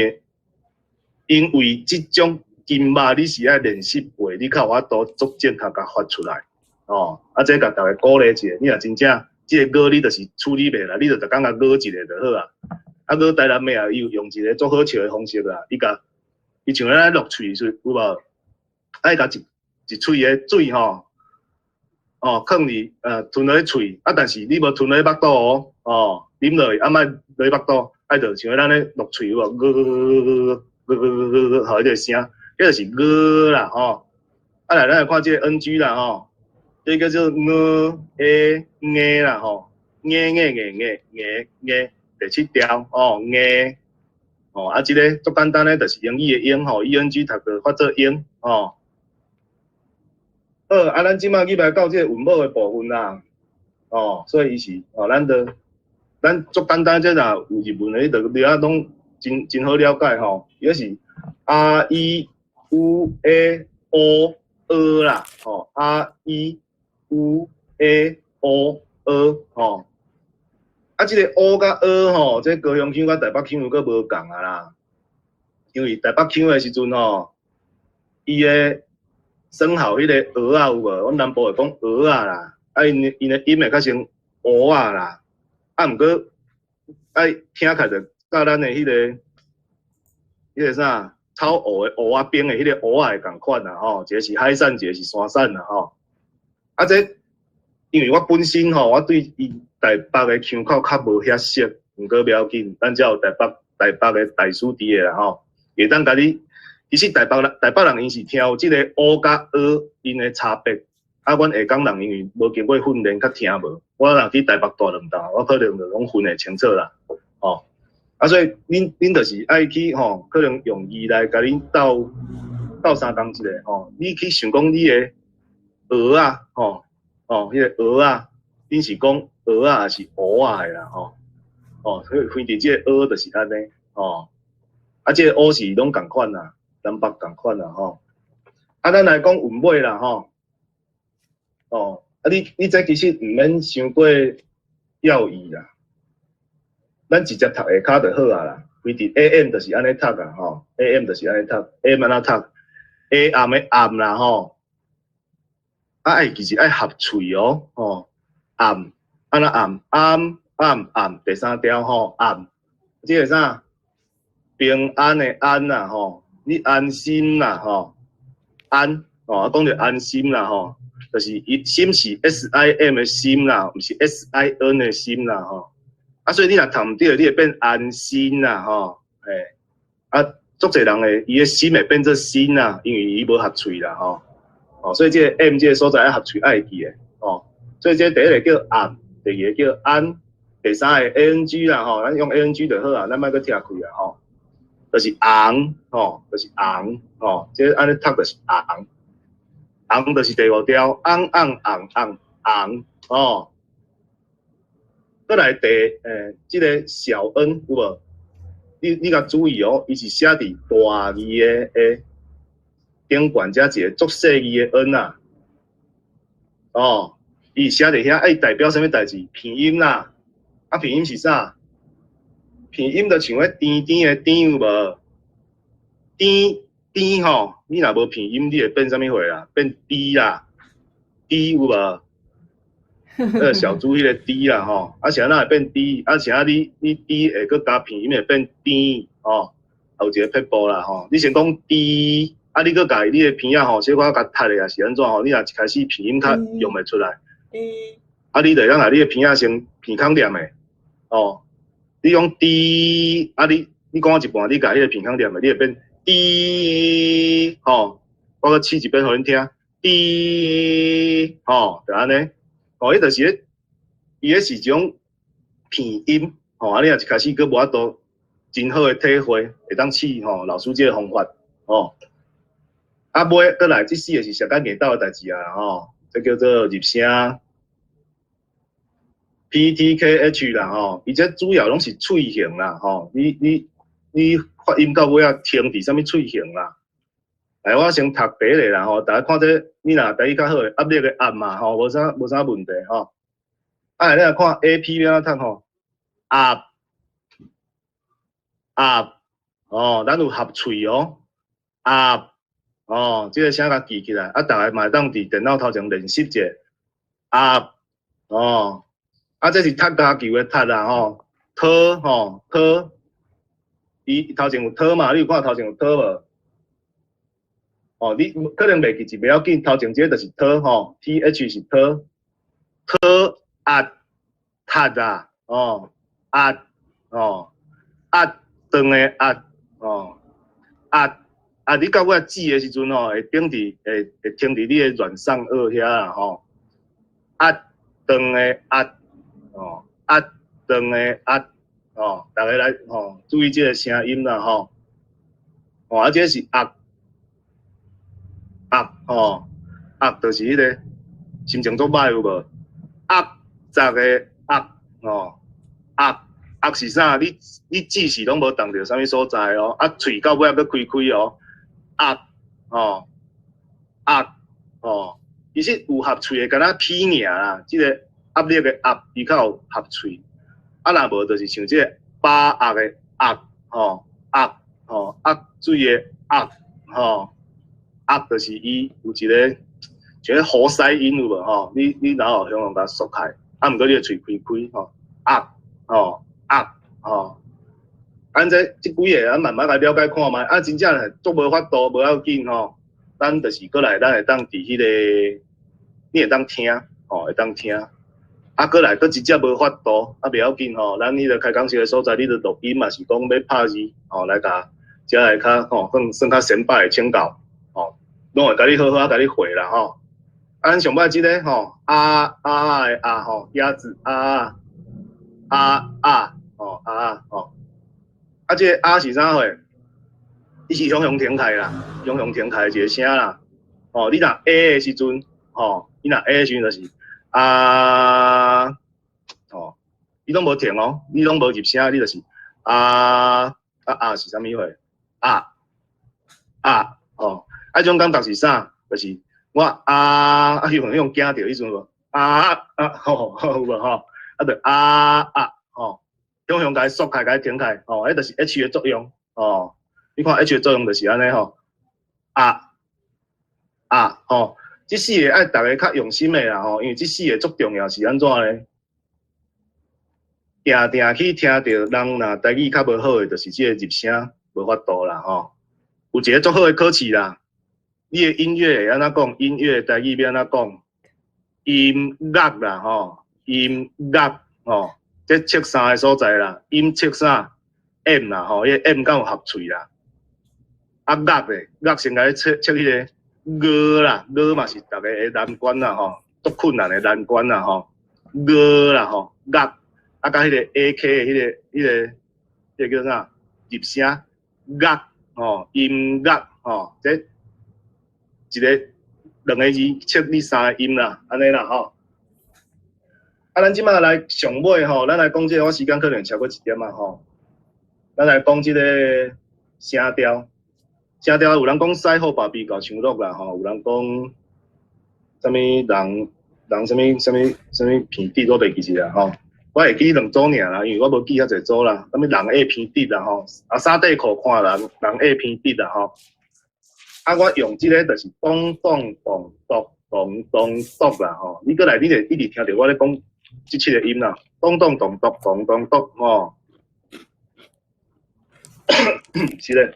為這種音嘛，你是愛練習背，你較有法度足正確共發出來。哦，啊，這共逐家鼓勵一下，你若真正這个𠊎你就是處理袂來，你就逐工共𠊎一下就好啊。啊，𠊎台南的啊，伊有用一个足好笑的方式啦，伊共伊像咱落喙時有無？愛共一一喙的水吼，哦，囥佇吞落去喙，啊，但是你無吞落去腹肚哦，哦，啉落去啊，莫落去腹肚，愛就像咱咧落喙有無？𠊎𠊎𠊎𠊎𠊎𠊎𠊎，吼，彼个聲，彼就是𠊎啦吼。啊，來，咱來看這个 NG 啦吼。這個叫做𠊎 A 𠊎啦吼，𠊎𠊎𠊎𠊎𠊎𠊎第七調哦𠊎哦啊，這个足簡單的，就是英語的英吼，ENG 讀做發做英吼。好，啊，咱這馬入來到這個韻母的部分啦，哦，所以伊是哦，咱就咱足簡單，這若有入文的，你就你啊攏真真好了解吼。伊是 R E U A O 阿啦，吼 R E U A O 阿吼，啊，這个 O 佮阿吼，這高雄腔佮台北腔又閣無仝啊啦。因為台北腔的時陣吼，伊的生號彼个蚵仔有無？阮南部會講蚵仔啦，啊，𪜶的音會較成蚵仔啦。啊，毋過愛聽起來就佮咱的彼个啥草芋的芋仔邊的彼个芋仔會仝款啦吼，一个是海產，一个是山產啦吼。啊，這因為我本身吼，我對伊台北的腔口較無遐熟，毋過袂要緊，咱遮有台北的大師佇咧啦吼，會當共你。其實台北人𪜶是聽有這个烏佮阿𪜶的差別，啊，阮下港人因為無經過訓練，較聽無。我若去台北蹛兩冬，我可能就攏分會清楚啦，吼。啊，所以恁就是愛去吼，可能用字來共恁鬥鬥相共一下吼。你去想講你的蚵仔吼，哦，彼个蚵仔，恁是講蚵仔抑是蚵仔的啦吼？哦，所以分佇這个蚵就是按呢，吼。啊，這个烏是攏仝款啦，南北仝款啦吼。啊，咱來講韻尾啦吼。哦，啊你這其實毋免傷過要意啦，咱直接讀下跤就好啊啦。規直 AM 就是按呢讀啊吼，AM 就是按呢讀，AM 按怎讀？A 暗的暗啦吼，啊愛其實愛合喙哦，吼，暗，按怎暗？暗暗暗，第三調吼，暗，這個啥？平安的安啦吼，你安心啦吼，安哦，講著安心啦吼，就是伊心是 SIM 的心啦，毋是 SIN 的心啦吼。啊，所以你若讀毋著，你會變安心啦吼，嘿，啊，足濟人會伊的心會變做心啦，因為伊無合喙啦吼，哦，所以這個 M 這個所在愛合喙愛會記的，哦，所以這第一个叫暗，第二个叫安，第三个 ANG 啦吼，咱用 ANG 就好啊，咱莫閣拆開啊吼，就是紅吼，就是紅吼，這按呢讀就是紅，紅就是第五調，紅紅紅紅紅吼。閣來第這个小 N 有無？你共注意哦，伊是寫佇大字的的頂懸遮一个足細字的 N 啊，哦，伊寫佇遐，愛代表啥物代誌？鼻音啦，啊鼻音是啥？鼻音就像彼甜甜的甜有無？甜甜吼，你若無鼻音，你會變啥物貨啦？變豬啦，豬有無？那個小豬彼個豬啦吼，啊是按怎會變豬？啊是按你豬會閣加鼻音會變甜吼，有一個撇步啦吼。你先講豬，啊你閣共你的鼻仔吼，小可共踢咧，是按怎吼？你若一開始鼻音較用袂出來，啊你就會當共你的鼻仔先鼻孔念的，哦，你講豬，啊你講一半，你共彼个鼻孔念的，你會變豬，吼，我閣試一遍予恁聽，豬，吼，就按呢。哦，彼就是咧，伊彼是一種鼻音，吼，啊，你若一開始閣無法度真好的體會，會當試吼老師這个方法，吼。啊，尾閣來這四个是上較硬鬥的代誌啊，吼，這叫做入聲 P T K H 啦，吼，伊這主要攏是喙型啦，吼，你發音到尾仔停佇啥物喙型啦？來，我先讀第一个啦，吼，大家看這，你若台語較好的，壓力的壓嘛，吼，無啥問題吼。啊，你來看 A P 欲按怎讀吼，鴨鴨，哦，咱有合喙哦，鴨，哦，這个聲共記起來，啊，逐个嘛會當佇電腦頭前練習者，鴨，哦，啊，這是踢跤球的踢啦，吼，拖吼拖，伊頭前有拖嘛？你有看頭前有拖無？哦，你可能袂記住，袂要緊，頭前這個就是拖吼，TH 是拖，拖壓踢啊，哦，壓，哦，壓長的壓，哦，壓啊！你到尾指的時陣吼，會頂佇會會停佇你的軟上顎遐啦吼，壓長的壓，哦，壓長的壓，哦，逐个來吼注意這个聲音啦吼，哦，啊，這是壓。壓吼，壓就是彼个心情足歹有無？壓雜的壓吼，壓壓是啥？你舌是攏無動著啥物所在哦？啊，喙到尾仔閣開開哦，壓吼，壓吼，其實有合喙的，敢若起爾啦，這个壓力的壓，伊較有合喙。啊，若無就是像這个把壓的壓吼，壓吼，壓水的壓吼。壓就是伊有一个像彼喉塞音有無吼？你然後向向共縮開，啊，毋過你的喙開開吼，壓吼壓吼，按這這幾个，咱慢慢來了解看覓，啊，真正足無法度，無要緊吼。咱就是閣來，咱會當佇彼个，你會當聽，吼，會當聽。啊，閣來閣真正無法度，啊，袂要緊吼。咱彼个開講室的所在，你著錄音嘛是講欲拍字，吼，來共遮來較吼，算較先擺的請教，吼，攏會共你好好仔共你回啦吼。啊，咱上擺這个吼，啊啊的啊吼，鴨子啊啊啊吼啊吼，啊，這个啊是啥貨？伊是雄雄停開啦，雄雄停開一个聲啦。吼，你若 A 的時陣，吼，你若 A 的時陣就是啊，吼，你攏無停哦，你攏無入聲，你就是啊啊啊是啥物貨？啊啊吼，啊這種感覺是啥？就是我啊啊，彼種驚著彼陣無啊啊吼有無吼？啊就啊啊吼，雄雄共伊縮開，共伊停開，吼，彼就是 H 的作用，吼。你看 H 的作用就是按呢吼，啊啊吼，這四个愛逐家較用心的啦吼，因為這四个足重要是按怎咧？定定去聽著人若台語較無好的，就是這个入聲無法度啦吼。有一个足好的考試啦，你的音樂會按怎講？音樂台語欲按怎講？音樂啦吼，音樂吼，這測三个所在啦，音測啥？M 啦吼，彼個 M 敢有合喙啦？啊樂咧，樂先共你測測彼个樂啦，樂嘛是逐家的難關啦吼，足困難的難關啦吼，樂啦吼，樂啊佮彼个 A K 的彼个叫啥？入聲樂吼，音樂吼，這一个兩个字測你三个音啦，按呢啦吼。啊，咱這擺來上尾吼，咱來講這个，我時間可能超過一點仔吼。咱來講這個聲調，聲調有人講西好爸比猴唱樂啦吼，有人講啥物人人啥物啥物啥物偏佇，我袂記得啦吼。我會記兩組爾啦，因為我無記遐濟組啦。啥物人愛偏佇啦吼，啊衫底褲看人人愛偏佇啦吼。啊，我用這个就是咚咚咚咚咚咚咚啦吼。你閣來，你會一直聽著我咧講這七個音啦，咚咚咚咚咚咚咚吼。是咧，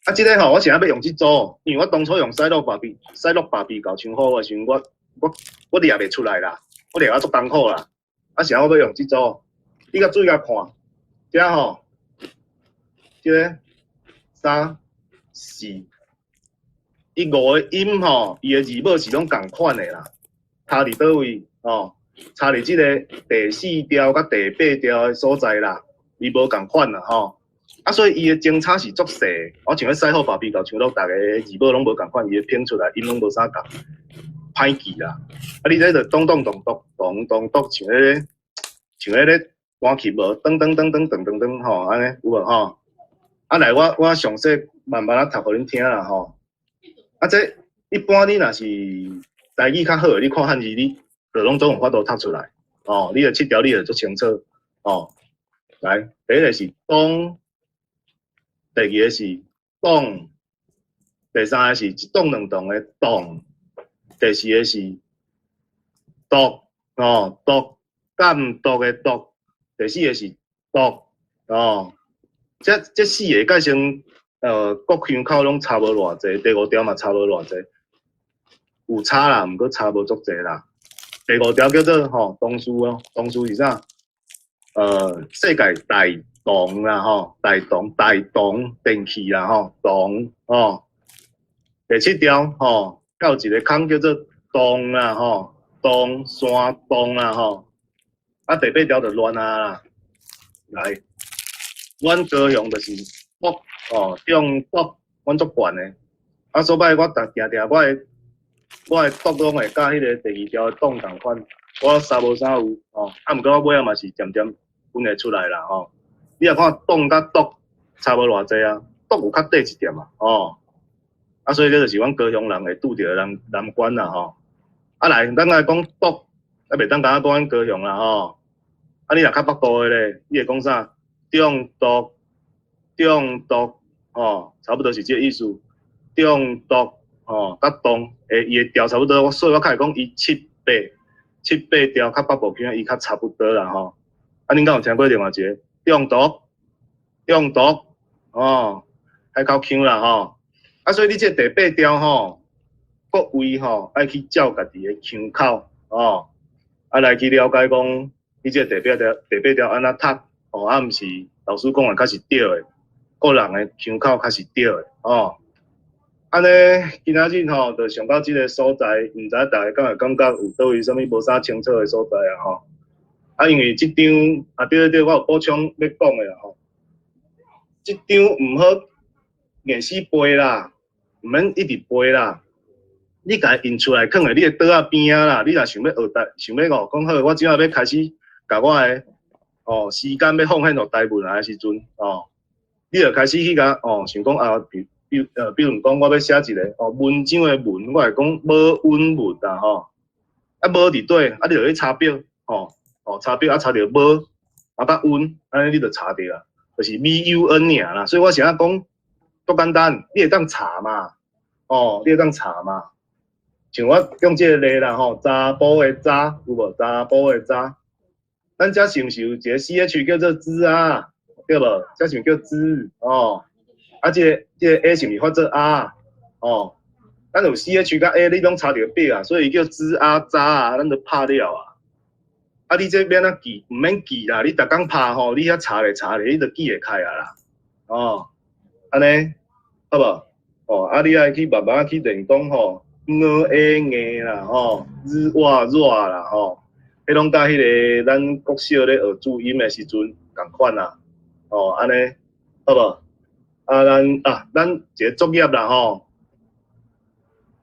啊，這个吼，我是欲用這組，因為我當初用西樂爸比西樂爸比猴唱好的時陣，我掠袂出來啦，我掠啊足艱苦啦。啊，是按怎欲用這組，你共注意共看，這吼，這个三四，伊五个音吼，伊的字母是攏仝款的啦，差佇佗位吼？差佇這个第四調佮第八調的所在啦，伊無仝款啦吼。啊，所以伊的精差是足細。我像彼西好爸比猴唱樂，逐个字母攏無仝款，伊的拼出來音攏無啥仝，歹記啦。啊，你這就咚咚咚咚咚咚咚，像彼个彈琴無？噔噔噔噔噔噔噔吼，按呢有無吼？啊，來我詳細慢慢仔讀予恁聽啦吼。啊，這一般你若是台語較好的，你看漢字你就攏總有法度讀出來。哦，你著七調你就足清楚。哦，來，第一个是咚。第二个是擋，第三个是一擋兩擋的擋，第四个是毒哦毒監督的督，第四个是毒哦。這四个改成各腔口攏差無偌濟，第五條嘛差無偌濟，有差啦，毋過差無足濟啦。第五條叫做吼動詞哦，動詞是啥？世界大動啦吼，大動大動電器啦吼，動吼。第七條吼，閣有一个空叫做動啦吼，動山洞啦吼。啊，第八條就亂啊啦。來，阮高雄就是毒哦，中毒，阮足懸的。啊，所擺我逐定定我的毒攏會佮彼个第二條的擋仝款，我三無三有吼。啊，毋過我尾仔嘛是漸漸分會出來啦吼。你若看擋佮毒差無偌濟啊，毒有較短一點啊，吼。啊，所以這就是阮高雄人會拄著的難關啦吼。啊來，咱來講毒，啊袂當干焦講阮高雄啦吼。啊，你若較北部的咧，你會講啥？中毒，中毒，吼，差不多是這个意思。中毒，吼，佮動，伊的調差不多，所以我較會講伊七八七八調較北部腔，伊較差不多啦吼。啊，恁敢有聽過另外一个中毒？中毒，哦，海口腔啦吼。啊，所以你這個第八調吼，各位吼愛去照家己的腔口，哦，啊來去了解講，你這個第八調第八調按怎讀，哦，啊毋是老師講的較是對的，個人的腔口較是對的，哦。按呢，今仔日吼就上到這个所在，毋知大家敢會感覺有佗位啥物無啥清楚的所在啊吼。啊，因為這張啊對對對，我有補充欲講的啦吼。這張毋好硬死背啦，毋免一直背啦。你共伊印出來，囥佇你的桌仔邊仔啦。你若想欲學台，想欲哦講好，我這擺欲開始共我的哦時間欲奉獻予台文的時陣哦，你就開始去共哦想講啊，比如講，我欲寫一个哦文章的文，我會講無穩文啦吼。啊無佇佗，啊你就去查表吼，哦查表啊查著無啊佮溫，按呢你就查著啊，就是 VUN 爾啦。所以我是按呢講，足簡單，你會當查嘛，哦，你會當查嘛。像我用這個例啦吼，查埔的查有無？查埔的查，咱遮是毋是有一個 CH 叫做茲啊？對無？這是毋是叫茲哦？啊，這個 A 是毋是發做啊？哦，咱有 CH 佮 A，你攏差著筆啊，所以叫茲啊查啊，咱就拍了啊。啊，你這欲按怎記？毋免記啦，你逐工拍吼，你遐查咧查咧，你就記會開啊啦。哦，按呢，好無？哦，啊，你愛去慢慢去練講吼，ㄛ ㅏ ㄇ 啦，吼，ㄓ ㅏ ㄇ 啦，吼，彼攏佮彼個咱國小咧學注音的時陣仝款啦。哦，按呢，好無？啊，咱一個作業啦，吼，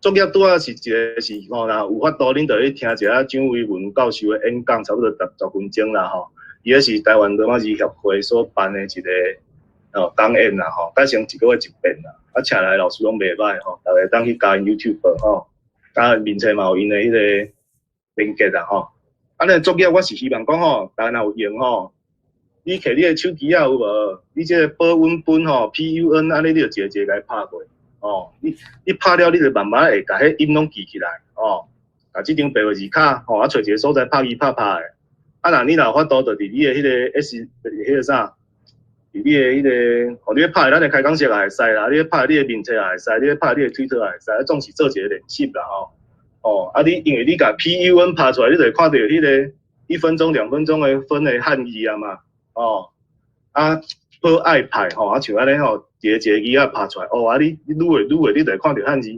作業拄仔是一個是吼，若有法度，恁就去聽一下蔣維文教授的演講，差不多10分鐘啦，吼。伊彼是台灣羅馬字協會所辦的一個哦講演啦，吼，改成一個月一遍啦。啊，請來老師攏袂䆀吼，逐家當去加𪜶 YouTube 吼，啊，面冊嘛有𪜶的彼個連結啦，吼。啊，那作業我是希望講吼，逐家若有閒吼，你摕你的手機仔有無？你這個保溫本吼，PUN 按呢，你就一個一個共拍過，哦，你拍了，你就慢慢會共彼音攏記起來，哦。共這張白話字卡，吼，啊，揣一個所在拍伊拍拍的。啊，若你若有法度，就佇你的彼個 S，彼個啥？佇你的彼個，吼，你欲拍咱的開講室也會使啦，你欲拍你的面冊也會使，你欲拍你的推特也會使，啊，總是做一個練習啦，吼。哦，啊，你因為你共 PUN 拍出來，你就會看著彼個1分鐘、2分鐘的分的漢字啊嘛。哦，啊，好愛拍吼，啊，像按呢吼，一個一個字仔拍出來，哦，啊，你愈會愈會，你就會看著漢字，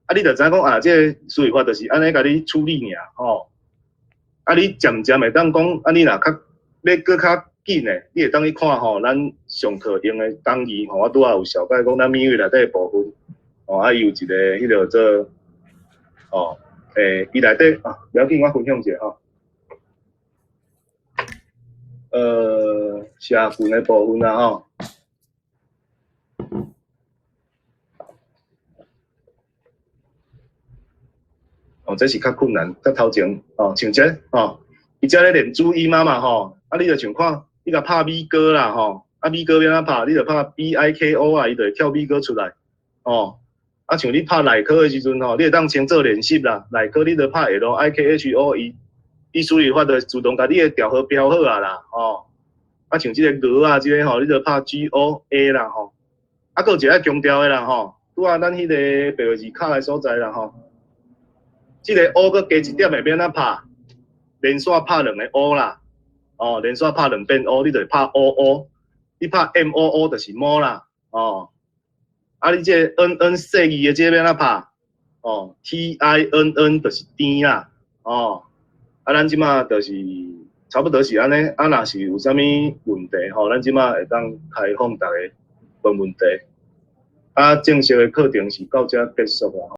啊，你就知影講啊，這個輸入法就是按呢共你處理爾，吼。啊，你漸漸會當講，啊，你若較欲閣較緊的，你會當去看吼，咱上課用的講義吼，我拄仔有紹介講咱免費內底的部分，哦，啊，伊有一個彼個做，哦，伊內底啊，無要緊，我分享一下吼。社群的部分啊吼。哦，這是較困難，較頭前哦，像這哦，伊遮咧練注音啊嘛吼，啊，你就像看，你共拍米糕啦吼，啊，米糕欲按怎拍？你就拍 BIKO 啊，伊就會跳米糕出來，哦，啊，像你拍內科的時陣吼，你會當先做練習啦，內科你就拍 LIKHO，伊輸入法就自動共你的調號標好啊啦，吼，啊，像這個鵝啊，這個吼，你就拍 GOA 啦吼，啊，閣有一個愛強調的啦吼，拄仔咱彼個白話字卡的所在啦吼。這個 O 閣加一點的欲按怎拍？連續拍兩個 O 啦，哦，連續拍兩遍 O，你就會拍 O O，你拍 M O O 就是魔啦，哦，啊，你這個 N N 細字的這個欲按怎拍？哦，T I N N 就是甜啦，哦，啊，咱這馬就是差不多是按呢，啊，若是有啥物問題吼，咱這馬會當開放逐家問問題。啊，正式的課程是到這結束啦。